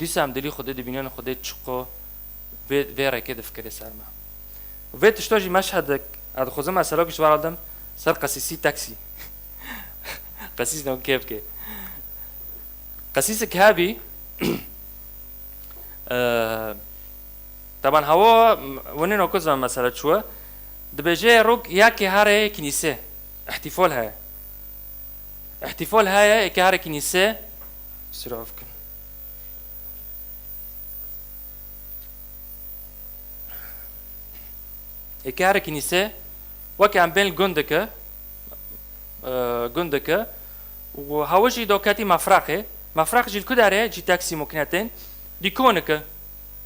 Dîsa em dilî Xwedê dibînin, Xwedê çiqo vê, vê rêkê difikire ser me. Vê tişto jî meşhedek, ez dixwazim meselok ji we re dim, ser qesîsî taksî. Qesîs no kê bike. Qesîsek hebî, e, teban hewa, winê no ku zan mesele çû, dibêje rok ya ke here kînîse, îhtîfal heye. Îhtîfal heye, eke here kînîse, siraf kin. Ê ke here kînîse, weke em bên li gundike, e, gundike, û hewe jî do ketî mefreqê. Mefreq jî li ku derê, cî taksî mokînetên, dîkonike.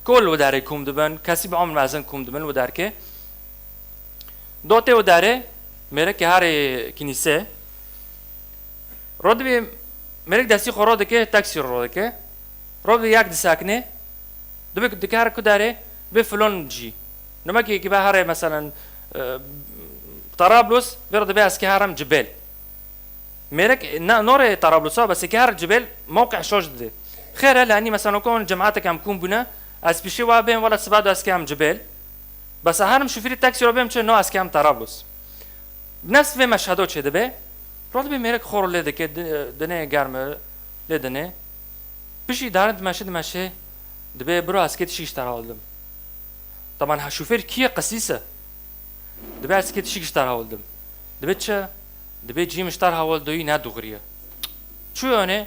Kol wi derê kûm dibin, kesî bi umr mezin kûm dibin wi derkê. Do tê wi derê, mêrekê herê kînîse. Ro dibê mêrek destî xwe ro dike, taksî ro dike. Ro dibê yek disekine, dibê dike here ku derê, dibê filon cî. Nimekê ki be here, meselen, e, Tarablos, vê ro dibê ez ke herim Cibêl. Mêrek, na, norê Tarablosa, bes ke here Cibêl, mewqe şoş dide. Xêr e, li enî, meselen, ku hûn cematek em kûm bûne, ez pişê wa bên, wela siba do ez ke em Cibêl. Bes herim şofîrê taksî ro bêm çi, no ez ke em Tarablos. Nefs vê meşhedo çêdibe, ro dibê mêrek xwe ro lê dike, di-, dinê germe lê dinê. Piştî dare dimeşe, dimeşe, dibê biro ez kê tişik ji te re hewldim. Taban ha şofêr kî ye, qesîs e. Dibê ez kê tişik ji te re hewldim. Dibê çi? Dibê cî min ji te re hewldoyî ne dûxirî ye. Çû yone,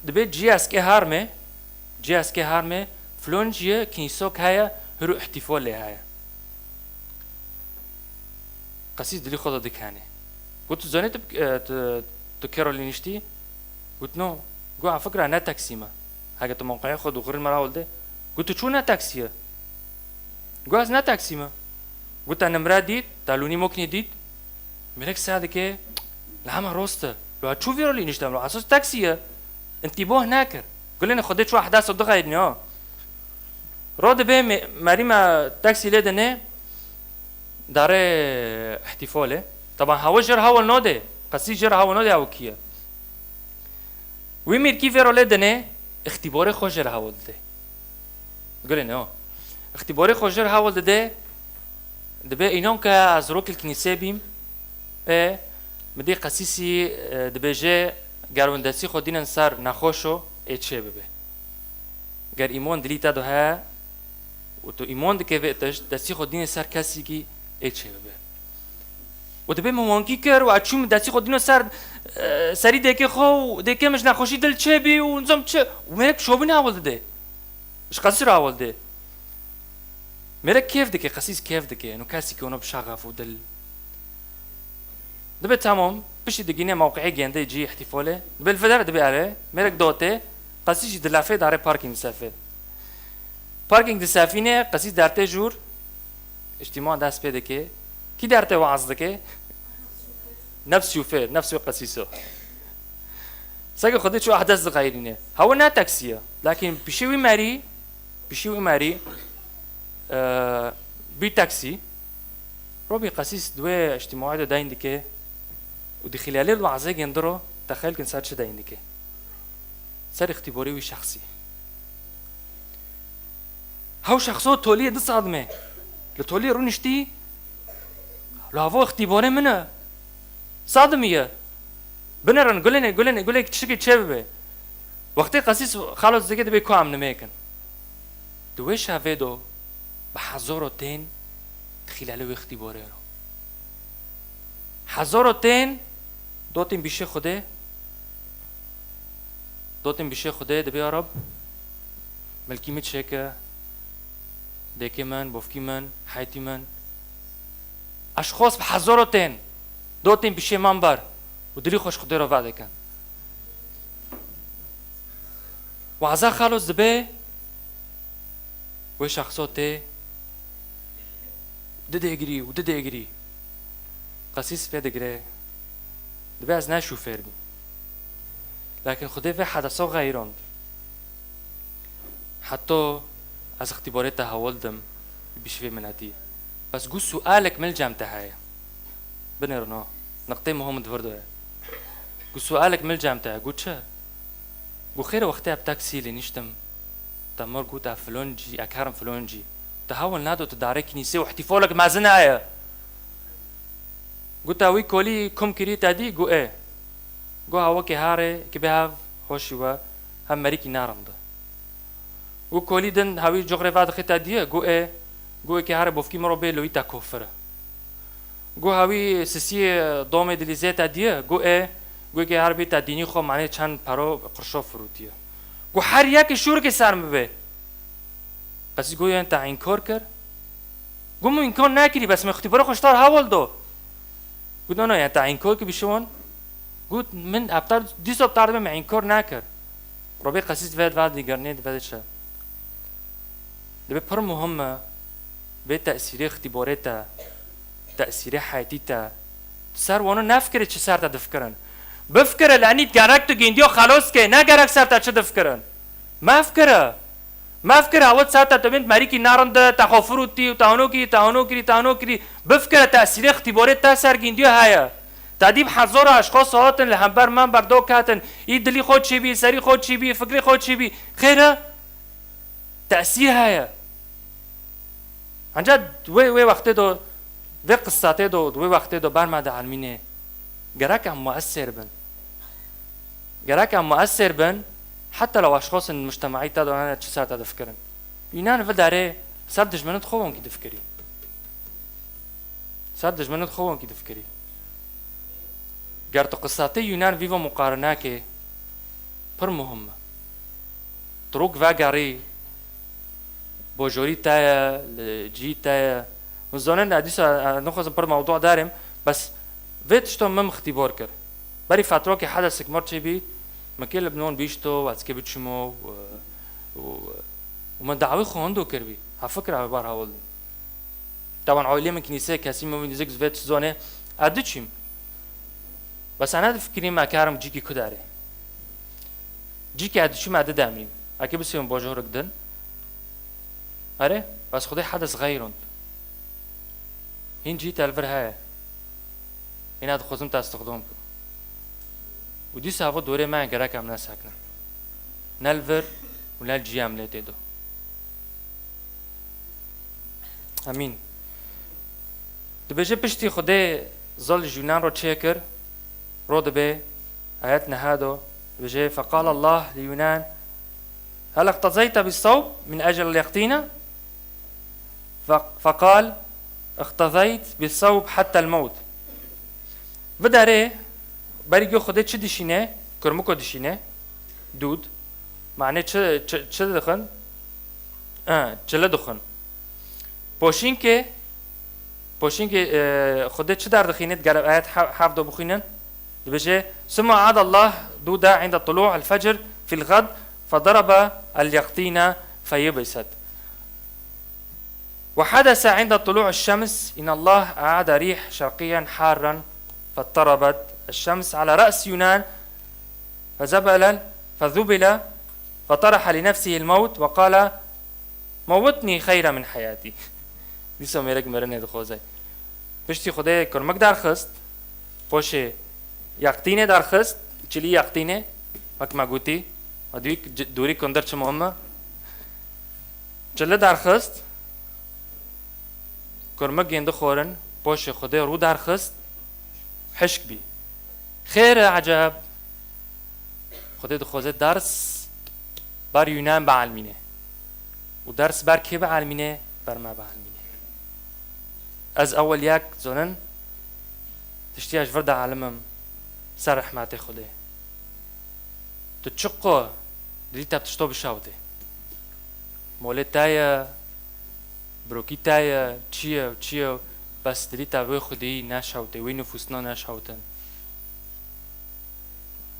dibê cî ez kê herme, cî ez kê herme, filon cî ye, kînîsok heye, hir û îhtîfol lê heye. Qesîs dilî xwe de dikenê. Got, tu zanî tu, e, tu, tu kê ro lê niştî? Got, no. Got, a fikra ne taksî me. Heke tu mewqeyê xwe dûxirî me re hewlde. Got, tu çû ne taksî ye? Got, ez ne taksî me. Got, te nimre dît, te lûnî moknî dît. Mêrek seh dike, li hema rost e. Lo çû vê ro lê nişte, lo esas taksî ye. Întîboh nekir. Gulên Xwedê çû ehdas û dixeyirîne. Ro dibê me-, merî me taksî lê dinê, dare îhtîfolê. Taban hewe jê re hewl node. Qesî jê re hewl node ew kî ye. Wî mîrkî vê ro lê dinê, îxtîborê xwe jê re hewl dide. Gulên o. Îxtîborê xwe jê re hewl dide, dibê înon ke ez rokil kînîsê bîm, ê, mi dî qesîsî, e, dibêje, ger hûn destî xwe dînin ser nexweşo, ê çê bibe. Ger îmon dilî te de heye û tu îmon dike vê tişt, destî xwe dînê ser kesikî, ê çê bibe. Û dibê min wankî kir û ez çûm destî xwe dîno ser, e, serî dêkê xwe û dêkê min ji nexweşî dil çê bî û nizam çi. Û mêrek şobînê hewl dide. Ji qesî re hewl dide. Mêrek kêf dike, qesîs kêf dike. Eno kesikî ono bi şexef û dil. Dibê temam, piştî digîne mewqeyê gêndê cî îhtîfolê. Dibê li vê derê dibê erê, mêrek dotê, qesî jî dilefê darê parkîng disefê. Parkîng disefîne, qesî dertê jûr, îhtîmal dest pê dike. Kî dertê waaz dike? Nefs şûfêr, nefs wê qesîso. Seke Xwedê çû ehdes dixeyirîne. Hewe ne taksî ye. Lakin pişê wî merî, pişê wî merî, e, bî taksî. Robî qesîs di wê îctîmaî de deyn dike û di xîlalê li wazegên di ro te xeyl kin ser çi deyn dike? Ser îxtîborê wî şexsî. Hew şexso toliyê di sadime. Li toliyê rûniştî, li havo îxtîborê min e. Sadimiye. Binerin, gulênê, gulênê, gulê tişikê çê bibe. Wextê qesîs xalo dizêke dibê ku em nimêkin. Di wê şevê do bi hezaro tên dixîlele wê îxtîborê ro. Hezaro tên dotên bîşê Xwedê, dotên bîşê Xwedê dibê ya Rab, milkî min çêke, dêkê min, bofkî min, heytî min. Eşxos bi hezaro tên dotên bîşê min ber û dilî xweş Xwedê ro vedikin. Waza xalos dibe, wê şexso tê, didêgirî û didêgirî. Qesîs pê digire, dibe ez ne şûfêr bûm. Lakin Xwedê vê hedesa xeyirand. Heto ez îxtîbarê te hewl dim, bi şivê minetî. Bes gu sualek min li cem te heye. Binêrin o. Niqtê muhim di vir de ye. Gu sualek min li cem te heye. Gu çi? Gu xêr wextê ez bi taksî lê niştim. Te mir got ez filon cî, ez kerim filon cî. Te hewl nado tu darê kînîsê û îhtîfolek mezin heye. Gu te wî kolî kum kirî te dî? Gu ê. Gu ha wekî harê ki bê hev hoşî we, hev merîkî nerinde. Gu kolî din hewî coxrê vedixî te diye? Gu ê. Gu ê ki harê bofkî min ro bê loyî te kofir e. Gu hewî sisiyê domê dilîzê te diye? Gu ê. Gu ê ki her bê te dînî xwe manê çend pero qirşo firûtiye. Gu her yekê şûrikê ser min bê. Qesî gu yên te înkor kir. Got, min înkar nekirî, bes min îxtîbarê xwe ji te re hewl do. Got, no, no, yani te înkar kirî, bişiwin. Got, min heta dîsa bi te re dibêm, min înkar nekir. Robê qesî divê, divê digernê, divê diçe. Divê pir muhim e, vê tesîrê îxtîbarê te, tesîrê heyetî te. Tu ser wana nefikirî çi ser te difikirin. Bifikire, lenî gerek tu gêndiya xelas ke, ne gerek ser te çi difikirin. Mefikire. Mefikire, ew ser te tu bên merîkî nerinde, te xwe firûtî û te hano kirî, te hano kirî, te hano kirî. Bifikire, tesîrê îxtîbarê te ser gêndiya heye. Te dî bi hezara eşxas hatin li hember me berdo ketin. Î dilî xwe çêbî, serî xwe çêbî, fikrê xwe çêbî. Xêr e? Tesîr heye. Anca wê, wê wextê do, vê qisatê do, wê wextê do ber me dielmînê. Gerek em muesêr bin. Gerek em muesêr bin, heta li eşxasên mujtemaî te de hene çi ser te difikirin. Înan vê derê ser dijminên xwe wankî difikirî. Ser dijminên xwe wankî difikirî. Ger tu qisatê Yûnan vî ve muqarinekê, pir muhim e. Tu rok vegerî, bojorî te ye, li cî te ye. Hûn zanin, ez dîsa, ez naxwazim pir mewdû derêm, bes vê tişta min îxtîbar kir. Berî fetrokê hedesek mir çêbî, min kê li Libnan bîşto, ez kê biçimo, û, û, û min dawî xwe hindo kiribî. Hev fikra wê bar hewil. Taban ailê min kinîseyê kesî min wî nêzik ji vê tişt zonê, ez diçîm. Bes ez nedifikirîm ez karim cîkî ku derê. Cîkî ez diçîm ez didemrîm. Ez kê bisêwim bojorek din. Erê, bes Xwedê hedes xeyrond. Hîn cî te li vir heye. Hîn ez dixwazim te istixdam kim. Û dîsa ev dorê me gerek em neseknin. Ne li vir û ne li cî em lê tê do. Emîn. Dibêje piştî Xwedê zil ji Yûnan re çêkir, ro dibe, ayet neha do, dibêje, فقال الله ليونان هل اقتضيت بالصوم من أجل اليقطينة؟ ف-، فقال اقتضيت بالصوم حتى الموت. Vê derê berî ku Xwedê çi dişîne, kurmiko dişîne, dûd, mane çi, çi, çi dixin? Ha, çile dixin. Poşînkê, poşînkê, e, Xwedê çi derdixîne, gere ayet he-, hevdo bixwînin? Dibêje, ثم أعاد الله دودا عند طلوع الفجر في الغد فضرب اليقطين فيبست. وحدث عند طلوع الشمس إن الله أعاد ريح شرقيا حارا فاضطربت الشمس على رأس يونان فذبل، فذبل، فطرح لنفسه الموت وقال: موتني خيرا من حياتي. Dîsa mêrik mirinê dixwaze. Piştî Xwedê kurmik derxist, poşê yaqtînê derxist, çilî yaqtînê, wek me gotî, a dûrî, dûrî kundir çi muhim e? Çili derxist, kurmik gêndi xwarin, poşê Xwedê rû derxist, hişk bî. Xêr e, eceb. Xwedê dixwaze ders ber Yûnan bielmîne. Û ders ber kê bielmîne? Ber me bielmîne. Ez ewil yek zonin, tiştiya ji vir dialimim ser rehmetê Xwedê. Tu çiqo dilî te bi tişto bişewitê. Molê te ye, birokî te ye, çi ye, çi ye, bes dilî te wê xwedî neşewitê, wê nifûsna neşewtin.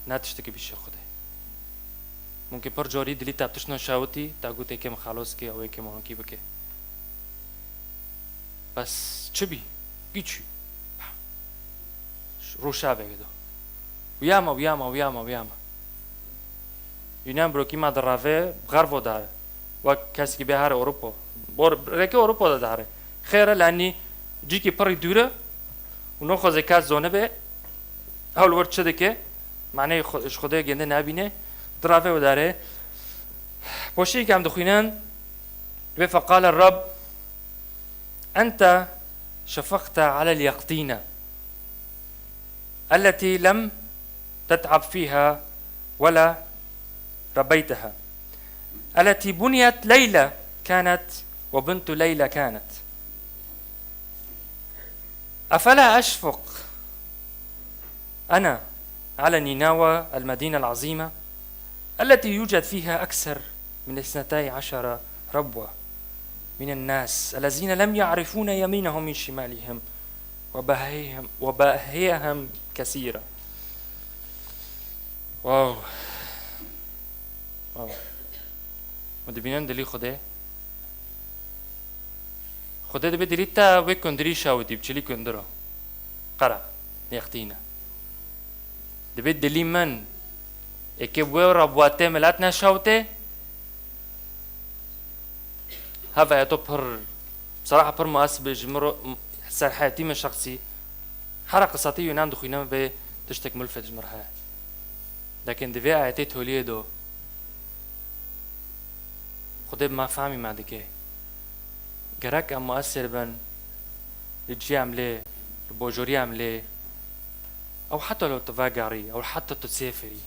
Ne tiştekî bîşe Xwedê. Mumkin pir carî dilî te bi tişt neşewitî, te gotê kêm xelos ke, ew ê kêm ankî bike. Bes çi bî? Giçî. Roşa vegê do. Uyama, uyama, uyama, uyama. Yûnan birokî me direve, bi xervo dare. Wek kesekî bê here Ewropa. Bor, rêkê Ewropa de dare. Xêr e, lenî cîkî pirî dûr e û naxwaze kes zonibe, hewl wir çi dike, maneyê xwe, ji Xwedê gêndê nebîne, direve û dare. Poşîk em dixwînin, wê فقال الرب: أنت شفقت على اليقطينة التي لم تتعب فيها ولا ربيتها، التي بنيت ليلة كانت وبنت ليلة كانت. أفلا أشفق أنا على نينوى المدينة العظيمة التي يوجد فيها أكثر من اثنتي عشر ربوة، من الناس الذين لم يعرفون يمينهم من شمالهم وبهيهم، وبهيهم كثيرا. Wow. Wow. Hûn dibînin dilî Xwedê? Xwedê dibê dilî te wê kundirî şawitî, bi çilî kundir o. Qera, nêqtîne. Dibê dilî min, êkê wê rabwatê milet neşawitê, Heve to pir, bseraha pir muasib e ji min re, m-, ser heyetî min şexsî. Hera qisatî Yunan dixwînim vê tiştek milfet ji min re heye. Lekin di vê ayetê toliyê do, Xwedê bi me fehmî me dike. Gerek em muasir bin, li cî em lê, li bojorî em lê. Ew heta lo tu vegerî, ew heta tu sêfirî.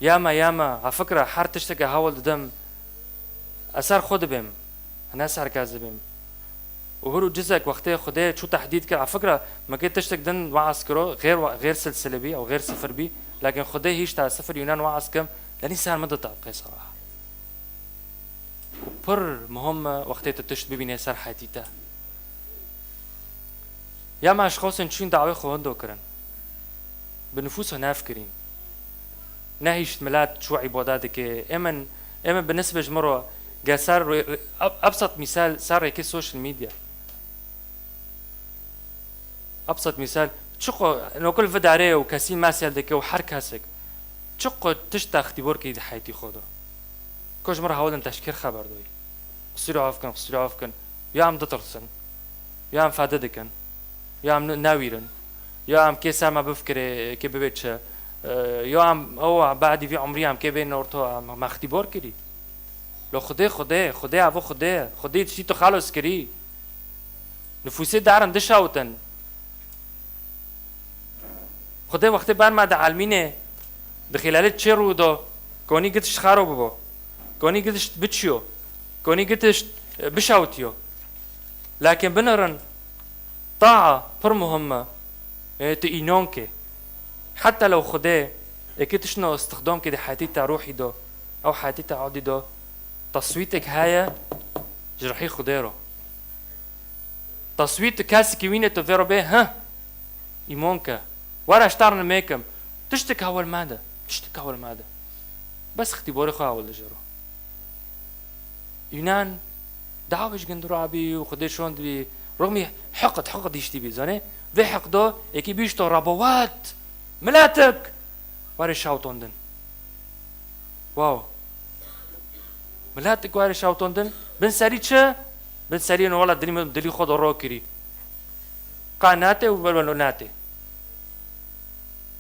Ya me, ya me, ha fikra, her tiştekê hewl didim, ez ser xwe dibêm, ne ser kes dibêm. Û hir û cizek wextê Xwedê çû tehdîd kir, ha fikra, me kê tiştek din weaz kiro, xêr we-, xêr silsile bî, ew xêr sifir bî, lakin Xwedê hîşta sifir Yunan weaz kim, lenî ser min dita qê seraha. Û pir muhim e wextê tu tişt bibînê ser heyetî te. Ya me eşxosên çûn dawê xwe hindo kirin. Bi nifûsa nefkirîn. Nehişt milet çû îbada dike. Ê min, ê min bi nisbê ji min re ge ser rê-, rê-, eb-, ebsat mîsal ser rêkê social media. Ebsat mîsal, çiqo nokul vidarê û kesî mesel dike û her kesek. Çiqo tişt te ixtîbor kî di heyetî xwe de. Ko ji min re hewlin teşkêr xeber doyî. Qisûrê ev kin, qisûrê ev kin. Ya em ditirsin. Ya em fede dikin. Ya em ne-, newîrin. Ya em kê ser me bifikirê, kê bibê çi. E, ya em ew badî vî umrî em kê bênin orto, em, me ixtîbor kirî. Lo Xwedê, Xwedê, Xwedê evo Xwedê. Xwedê tiştî tu xelos kirî. Nifûsê darin dişawitin. Xwedê wextê ber me di elmînê, di xêlalê çê rû do, konî gitiş xero bibo, konî gitiş biçiyo, konî gitiş, e, bişawitiyo. Lakin binirin, taa pir muhim e, e, tu înon ke. Heta lew Xwedê êkê tiştno istixdam ke di heyetî te ruhî do, ew heyetî te adî do, teswîtek heye ji rihî Xwedê ro. Teswît tu kesekî wînê tu vê re bê, heh, îmon ke. Were ji te re nimêkim. Tiştek hewil mede. Tiştek hewil mede. Bes ixtîborê xwe hewil de jê re. Yunan dawê ji gundu rabî û Xwedê şond bî. Rixmî heqd, heqd hiştî bî. Zanê? Vê heqdo êkî bîşto rebowat. Miletik. Were şawtondin. Wow. Miletik were şawtondin. Bin serî çi? Bin serî no wela dilî min, dilî xwe de ro kirî. Qa nate û welo nate.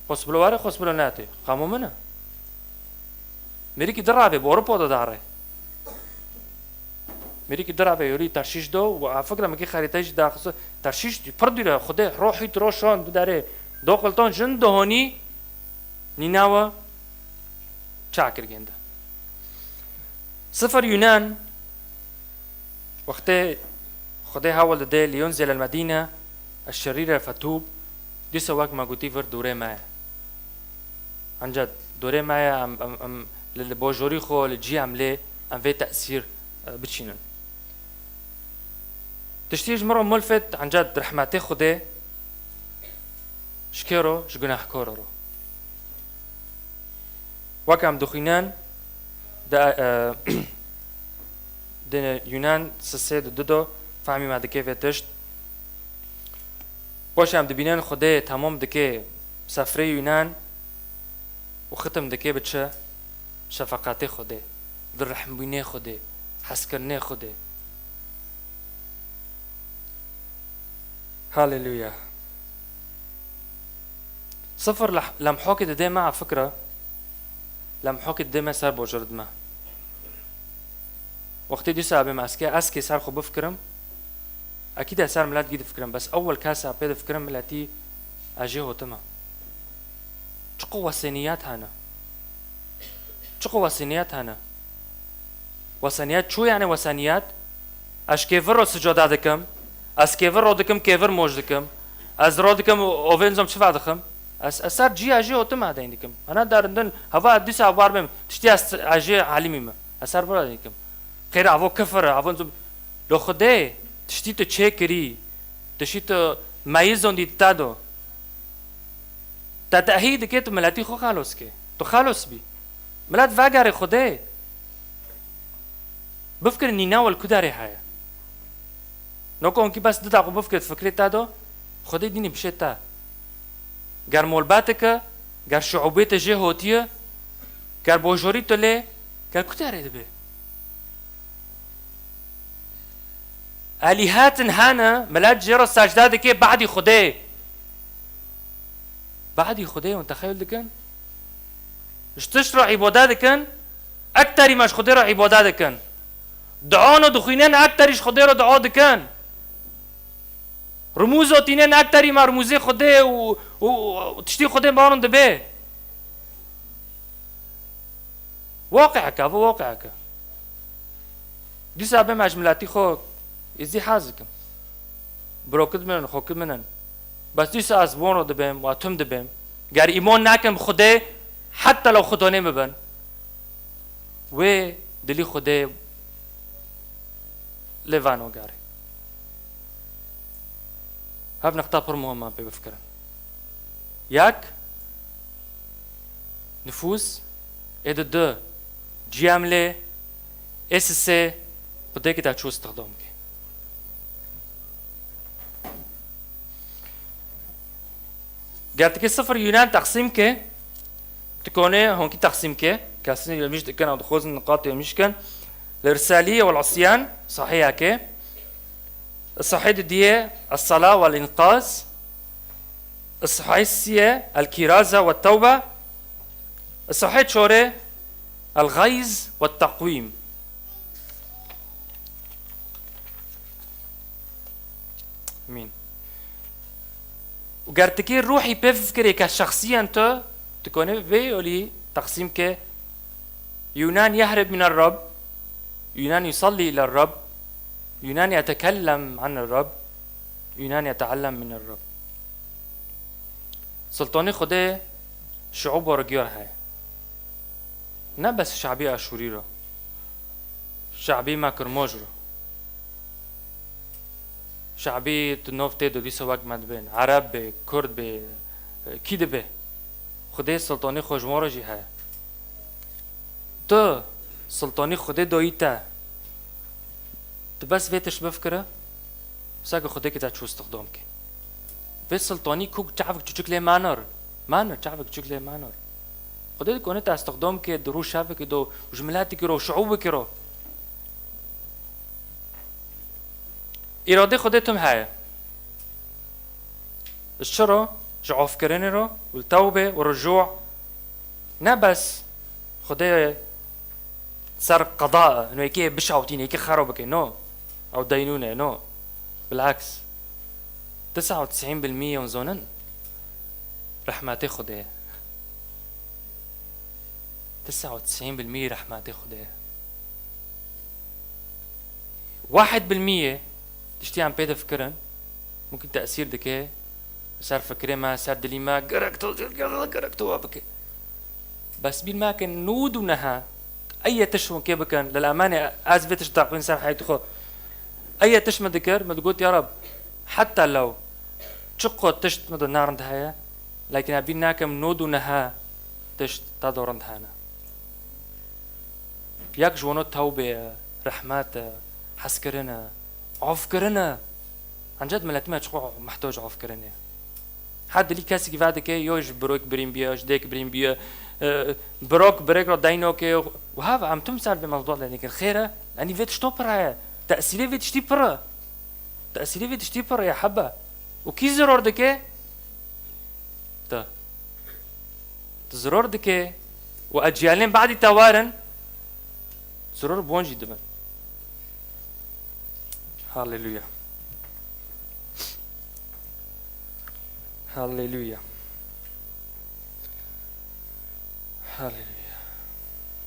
Xwesbilo were, xwesbilo nate. Qamo min e. Mêrikî dirave, bi Ewropa de dare. Mêrikî dirave yorî Terşîş do û a fikra min kî xerîteyê jî daxist. Terşîş pir dûr e, Xwedê rohî tu roşan bidarê. Do qilton jin dohonî nînawa çakir gênde. Sifir Yunan, wextê Xwedê hewil dide, liyunzil el Medîne eşşerîre fetûb, dîsa wek me gotî vir dûrê me ye. Enca dûrê me ye, em, em, em li, li bojorî xwe, li cî em lê, em vê tesîr, e, biçînin. Tiştî ji min re milfet, enca di rehmetê Xwedê, ji kê ro, ji gunehkor ro. Wek em dixwînin, di, e, di Yunan sisê di du do, fehmî me dike vê tişt. Paşê em dibînin Xwedê temam dike sefrê Yunan û xitim dike bi çi? Şefeqetê Xwedê, di rehmbûnê Xwedê, hezkirinê Xwedê. Haleluya. Sifir leh-, lemhokê didê me a fikra, lemhokê didê me ser bojor dime. Wextê dîsa abê me ez kê, ez kê ser xwe bifikirim, ekîd ez ser milet gî difikirim, bes ewel kes a pê difikirim miletî ez jê hotim e. Çiqo weseniyet hene. Çiqo weseniyet hene. Weseniyet çû yani weseniyet? Ez kêvir ro sicada dikim. Ez kêvir ro dikim, kêvir moj dikim. Ez ro dikim, ovên zom çiva dixim. Ez, ez ser ciya jê otim adeyn dikim. Ana darindin, hava dîsa war bim. Tiştî ez, ez jê halimî me. Ez ser vira dikim. Xêr avo kifir, avo zom Lo Xwedê tiştî tu çêkirî, tiştî tu meyizondî te do. Te tehî dike tu miletî xwe xelos ke. Tu xelos bî. Milet vegerê Xwedê. Bifikir nînew li ku derê heye. Noko hinkî bes du deqû bifikir fikrê te do, Xwedê dînî bişê te. Ger molbetike, ger şiûbê te jê hotiye, ger bojorî tu lê, ger ku derê dibe? Elîhetin hene, milet jê re secde dike, badî Xwedê. Badî Xwedê hûn texeyul dikin? Ji tişt re îbade dikin, ekterî me ji Xwedê re îbade dikin. Duano dixwînin, ekterî ji Xwedê re dua dikin. Rumûzo tînin, ekterî me rumûzê Xwedê û, û, û tiştî Xwedê barin dibe. Waqieke, ev waqieke. Dîsa bê me ji miletî xwe êzî hez dikim. Birokit min in, xwekit min in. Bes dîsa ez wano dibêm, wa tim dibêm. Ger îmon nakim bi Xwedê, heta lew Xwedonê min bin. Wê dilî Xwedê lê vano gerê. Hev niqta pir muhim e pê bifikirin. Yek, nifûs, ê di du, cî em lê, ê sisê, Xwedêkî te çû istixdam ke. Ger tikê sifir Yunan teqsîm ke, Tikone honkî teqsîm ke, kesî yemîş dikin ew dixwazin niqatê yemîş kin. Li Risaliye wel Asyan, sahiyeke. Sahî didiye, Es-Sala wel Înqaz. Sahî siye, El-Kiraza we Tewbe. Sahî çore, El-Gayz we Teqwîm. Amîn. Û ger tikê ruhî pê fikirê ke şexsiyen tu, tu konê vê yolî teqsîm ke Yunan yehrib min er-Rab, Yunan yusalli iler-Rab, Yunan yetekellem anir-Rab, Yunan yeteallem minir-Rab. Sultanê Xwedê şiûbo re giyar heye. Ne bes şabî Aşûrî re. Şabî me Kirmoj re. Şabî tu nov tê de dîsa wek me dibên. Ereb bê, Kurd bê, kî dibe? Xwedê sultanê xwe ji wan re jî heye. Tu sultanî Xwedê doyî te. Tu bes vê tişt bifikire, seke Xwedê ki te çû stixdam ke. Vê sultanî ku çavik çuçik lê manor. Manor, çavik çuçik lê manor. Xwedê dikone te stixdam ke di rû şevikî do, ji miletikî ro, şiûbikî ro. Îradê Xwedê tim heye. Ji çi ro? Ji afkirinê ro, û li tewbê û ricû. Ne bes Xwedê ser qeda, no yekê bişawtîne, yekê xero bike, no. Ew deynûne, no. Bilaks. Tisa û tisîn bil mî hûn zonin. Rehmetê Xwedê ye. Tisa û tisîn bil mî rehmetê Xwedê ye. Wahid bil mî yê tiştî em pê difikirin, mumkin tesîr dike, ser fikirê me, ser dilî me, gerek tu, gerek tu wa bike. Bes bîr me ke nûd û neha, ey tişt hûn kê bikin, lil emanê ez vê tişt daxivîn ser heyatê xwe. Ey tişt min dikir, min digot, ya Rab, heta lew, çi qo tişt min de narind heye, lakin ez bîr nakim nûd û neha tişt te de rind hene. Yek ji wan tewbê ye, rehmet e, hezkirin e, afkirin e. Encet miletî me çiqo mehtoc afkirinê ye. Her dilî kesekî vedike, yo ji birok birîn biye, ji dêk birîn biye, e, birok birêk re deyno ke, û hev em tim ser vê mewdû lê dikin. Xêr e, yanî vê tişto pir heye. Tesîrê vê tiştî pir e. Tesîrê vê tiştî pir e, hebe. Û kî ziror dike? Te. Tu ziror dike û eciyalên badî te werin, ziror bi wan jî dibin. Haleluya. Haleluya. Haleluya.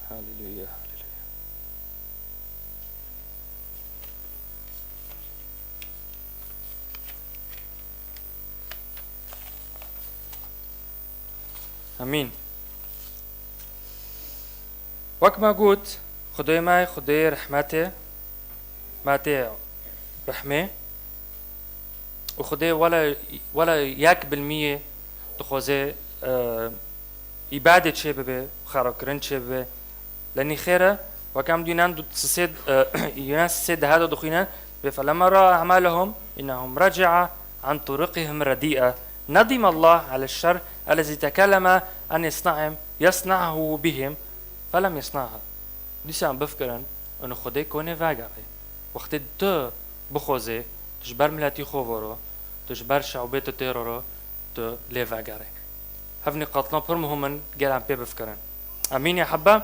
Haleluya. Haleluya. Amîn. Wek me got, Xwedê me, Xwedê rehmetê, me tê rehmê û Xwedê wela, wela yek bilmiyê dixwaze, e, îbadê çê bibe, xerakirin çê bibe. Lenî xêr e, wek em dînan du-, sisê, e, Yunan sisê deha de dixwîne, bê فلما رأى أعمالهم أنهم رجعوا عن طرقهم الرديئة ندم الله على الشر الذي تكلم أن يصنعهم، يصنعه بهم، فلم يصنعه. Dîsa em bifkirin, û Xwedê konê vegere. Wextê tu bixwazê, tu ji ber miletî xwe voro, tu ji ber şeûbê tu têro ro, tu lê vegere. Hev nîqatlan pir muhim in, gel em pê bifkirin. Emîn ya hebbe,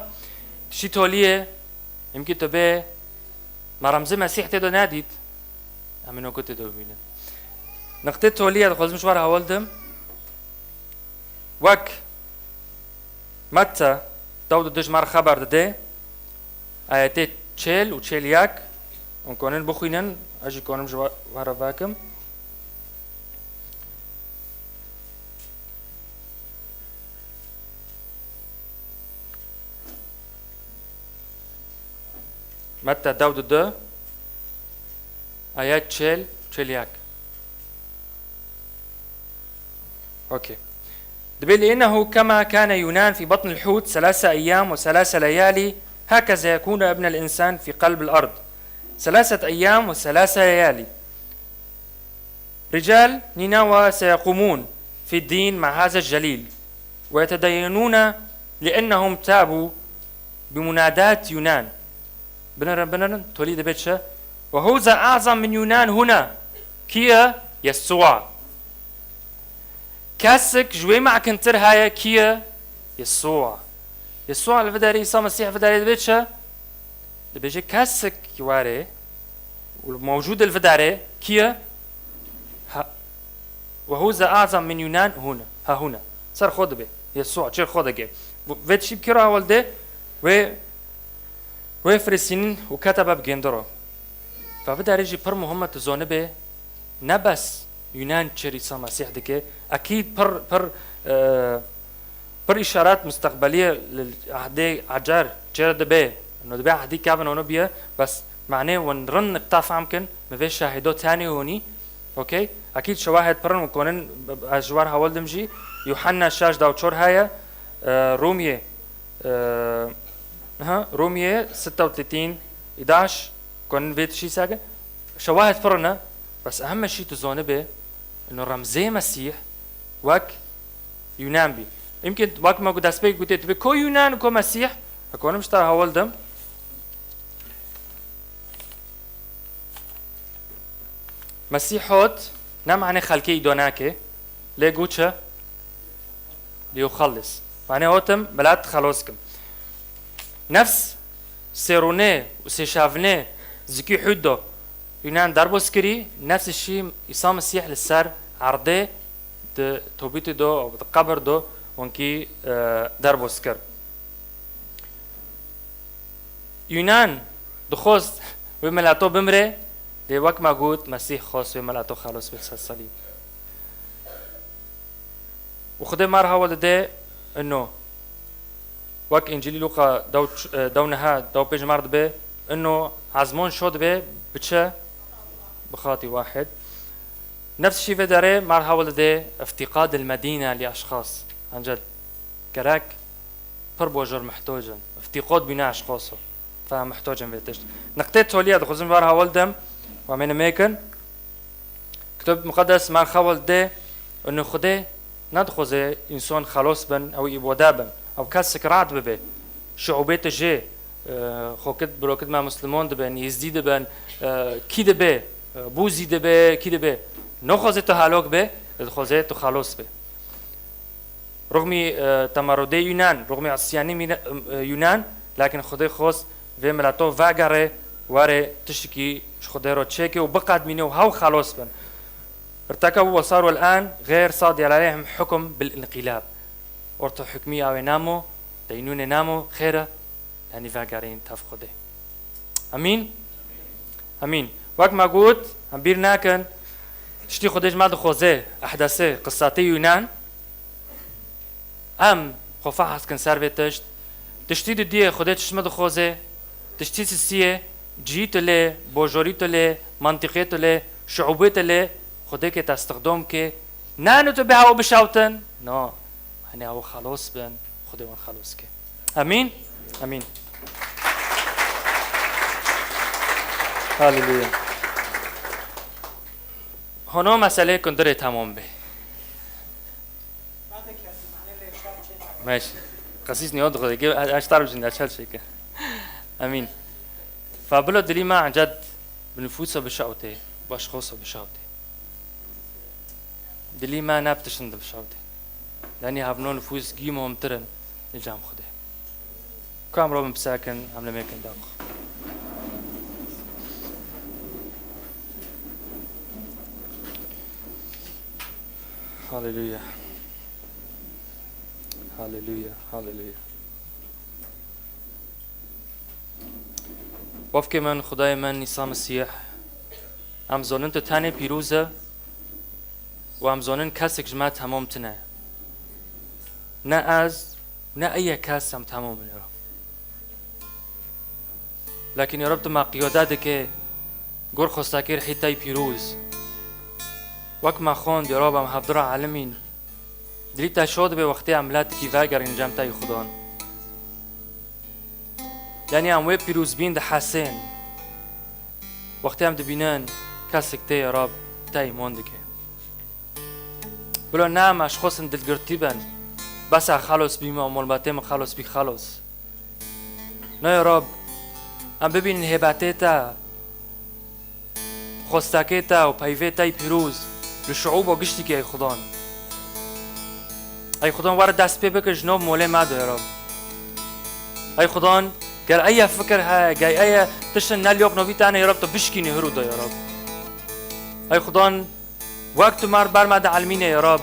tiştî toliyê, imkî tu bê, me remzê Mesîh tê de nedît, em ê noko tê de bibînin. Niqtê toliyê dixwazim ji we re hewl dim. Wek Metta dew di du ji me re xeber dide, ayetê çêl û çêl yek, hûn konin bixwînin, ez jî konim ji we, we re vekim. Metta dew di du, ayet çêl, çêl yek. Okey. Dibê لأنه كما كان يونان في بطن الحوت ثلاثة أيام وثلاثة ليالي هكذا يكون ابن الإنسان في قلب الأرض ثلاثة أيام وثلاثة ليالي. رجال نينوى سيقومون في الدين مع هذا الجليل ويتدينون لأنهم تابوا بمناداة يونان. Binirin, binirin, tolî dibe çi? وهوذا أعظم من يونان هنا. Kî ye? Yesûa. Kesik ji wê mekintir heye, kî ye? Yesûa. Yesûa li vê derê, Îsa Mesîh vê derê dibe çi? Dibêje kesik ki were û mewcûd li vê derê, kî ye? Ha, وهوذا أعظم من يونان هنا، ها هنا. Ser xwe dibe. Yesûa, çêr xwe dike. Vê tişî bi kê re hewl de? Wê, wê firistînin û ketebe bi gêndiro. Ve vê derê jî pir muhim e tu zonibe, ne bes Yunan çêr Îsa Mesîh dike. Ekîd pir, pir, e, pir îşaret musteqbelî ye li ehdê ecer çêr dibe. No dibe ehdî kevin ono biye, bes manê wan rind niqta fehm kin, mi vê şahîdo tenê honî. Okey? Ekîd şewahed pir in û konin, ez ji war hewl dim jî, Yuhanna şaş da û çor heye, e, Rûmiyê, e, ha, Rûmiyê sitta û tletîn, îdaş, konin vê tişî sege. Şewahed pir in e, bes ehim şî tu zonibe, ino remzê Mesîh wek Yunan bî. Imkîn wek me ku destpêk gotê, tu bê ko Yunan, ko Mesîh, e, konim ji te hewl dim. Mesîh hot, ne mane xelkê îdo nake, lê got çi? Liyuxellis. Mane hotim, milet xelos kim. Nefs sêrûnê û sêşavnê zikî hûd do Yunan derbos kirî, nefs şî Îsa Mesîh li ser erdê di tobîtê do, di qebir do, wankî, e, derbos kir. Yunan dixwest wê mileto bimre, lê wek me got, Mesîh xwest wê mileto xelos bê ser selîb. Û Xwedê me re hewl dide ino. Wek Încîlî Lûqa dew ç-, e, dew neha, dew pênc me re dibe, ino ezmon şo dibe, bi çi? Bi xatî wahid. Nefs şî vê derê me re hewl dide افتقاد المدينة لأشخاص. Ancak gerek pir bojor mihtoc in. Îftîqod bîne eşxoso. Fa mihtoc in vê tişt. Niqtê tolî ye dixwazim ber hewl dem. Wa mêne mêkin. Kitab Muqeddes me hewl dê û Xwedê nedixwaze însan xelos bin, ew îbode bin. Ew kesik rad bibe. Şiûbê tu jê, e, xokit birokit me Muslimon dibin, Yêzdî dibin, e, kî dibe, e, Bûzî dibe, kî dibe. Nexwaze tu helok be, dixwaze tu xelos be. Rixmî, e, temerudê Yunan, rixmî îsyanî mîne-, e, Yunan, lakin Xwedê xwest vê mileto vegere, were tiştekî ji Xwedê re çêke û biqedmîne û hew xelos bin. ارتكبوا وصاروا الآن غير صادر عليهم حكم بالانقلاب. Orta hukmî awê namo, deynûnê namo, xêr e, yanî vegerîn tev Xwedê. Emîn? Emîn. Wek me got, em bîr nakin, tiştî Xwedê ji me dixwaze, ehdesê, qisatê Yunan, em xwe fehs kin ser vê tişt, tiştî didiyê Xwedê tişt me dixwaze, tiştî sisiyê, Cihî tu lê, bojorî tu lê, mantiqê tu lê, şuubê tu lê, Xwedê ke te stixdom ke, ne hene tu bê hewa bişewtin? Na, hene hewa xelos bin, Xwedê wan xelos ke. Emîn? Emîn. Haleluya. Hono meselê kundirê tamam bê. Meş. Qesîs niyo dixwe, ge-, eştar bijin de çel çêke. Emîn. Fa bilo dilî me enced bi nifûsa bişewtê, bi eşxosa bişewtê. Dilî me ne bi tiştin de bişewtê. Lenî hevno nifûs gî muhimtir in li cem Xwedê. Ku em robin pisekin, em li mêkin daxwe. Haleluya. Haleluya. Haleluya. Bavkê min, Xwedayê min, Îsa Mesîh, em zonin tu tenê pîroz e û em zonin kesek ji me temam tune. Ne ez, ne eye kes em temam in, ya Rab. Lakin ya Rab, tu me qiyade dike gor xwestakê rihî te yî pîroz. Wek me xwend, ya Rab, em hevdira elimîn. Dilî te şo dibe wextê em miletikî vegerîn cem te yî Xudan. Yanî em wê pîrozbîn dihesên. Wextê em dibînin kesek tê ya Rab te îmon dike. Bila ne em eşxosin dilgirtî bin. Bes e xelos bîme û molbatê min xelos bî xelos. Na ya Rab, em bibînin hêbetê te, xwestekê te û peyvê te yî pîroz li şuûba giştîkî ey Xudan. Ey Xudan, were dest pê bike ji nov molê me de ya Rab. Ey Xudan, ger eye fikir heye, ger eye tiştin ne liyok novî te hene ya Rab, tu bişkînî hirû de ya Rab. Ey Xudan, wek tu mer ber me de elmîne ya Rab.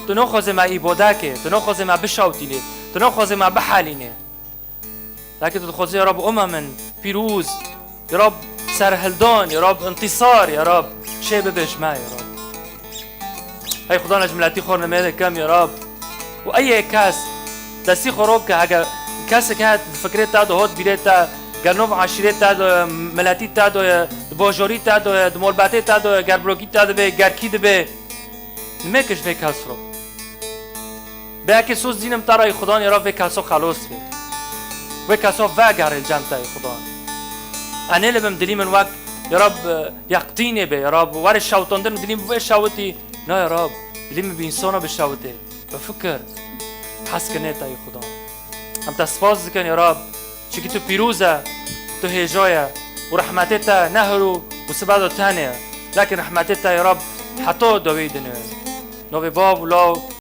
Tu naxwazê me îbadekê, tu naxwazê me bişewtînê, tu naxwazê me bihelînê. Lakin tu dixwazî ya Rab, ûme min pîroz, ya Rab, serhildan, ya Rab, intîsar, ya Rab, çê bibe ji me, ya Rab. Ey Xudan, ez ji miletî xwe nimê dikim, ya Rab. Û ey yê kes destî xwe rop ke, heger kesek heye di fikrê te de, hot bîrê te, ger nov eşîrê te de, miletî te de, di bojorî te de, di molbetê te de, ger birokî te dibe, ger kî dibe, nimê ke ji vê kes rop. Belkî soz dînim te re ey Xudan, ya Rab, vê keso xelos be. Vê keso vegerê cem te ey Xudan. Enê li bim dilî min wek, ya Rab, e, yaqtînê be, ya Rab, were şewtandin dilî min vê şewitî. Na ya Rab, dilî min bi însana bişewitê. Bi fikir, hezkirinê te ey Xudan. Em te spas dikin ya Rab, çikî tu pîroz e, tu hêja ye û rehmetê te ne hiro û sibe de tenê ye. Lakin rehmetê te ya Rab heta dawî dinê ye. Navê Bav û Law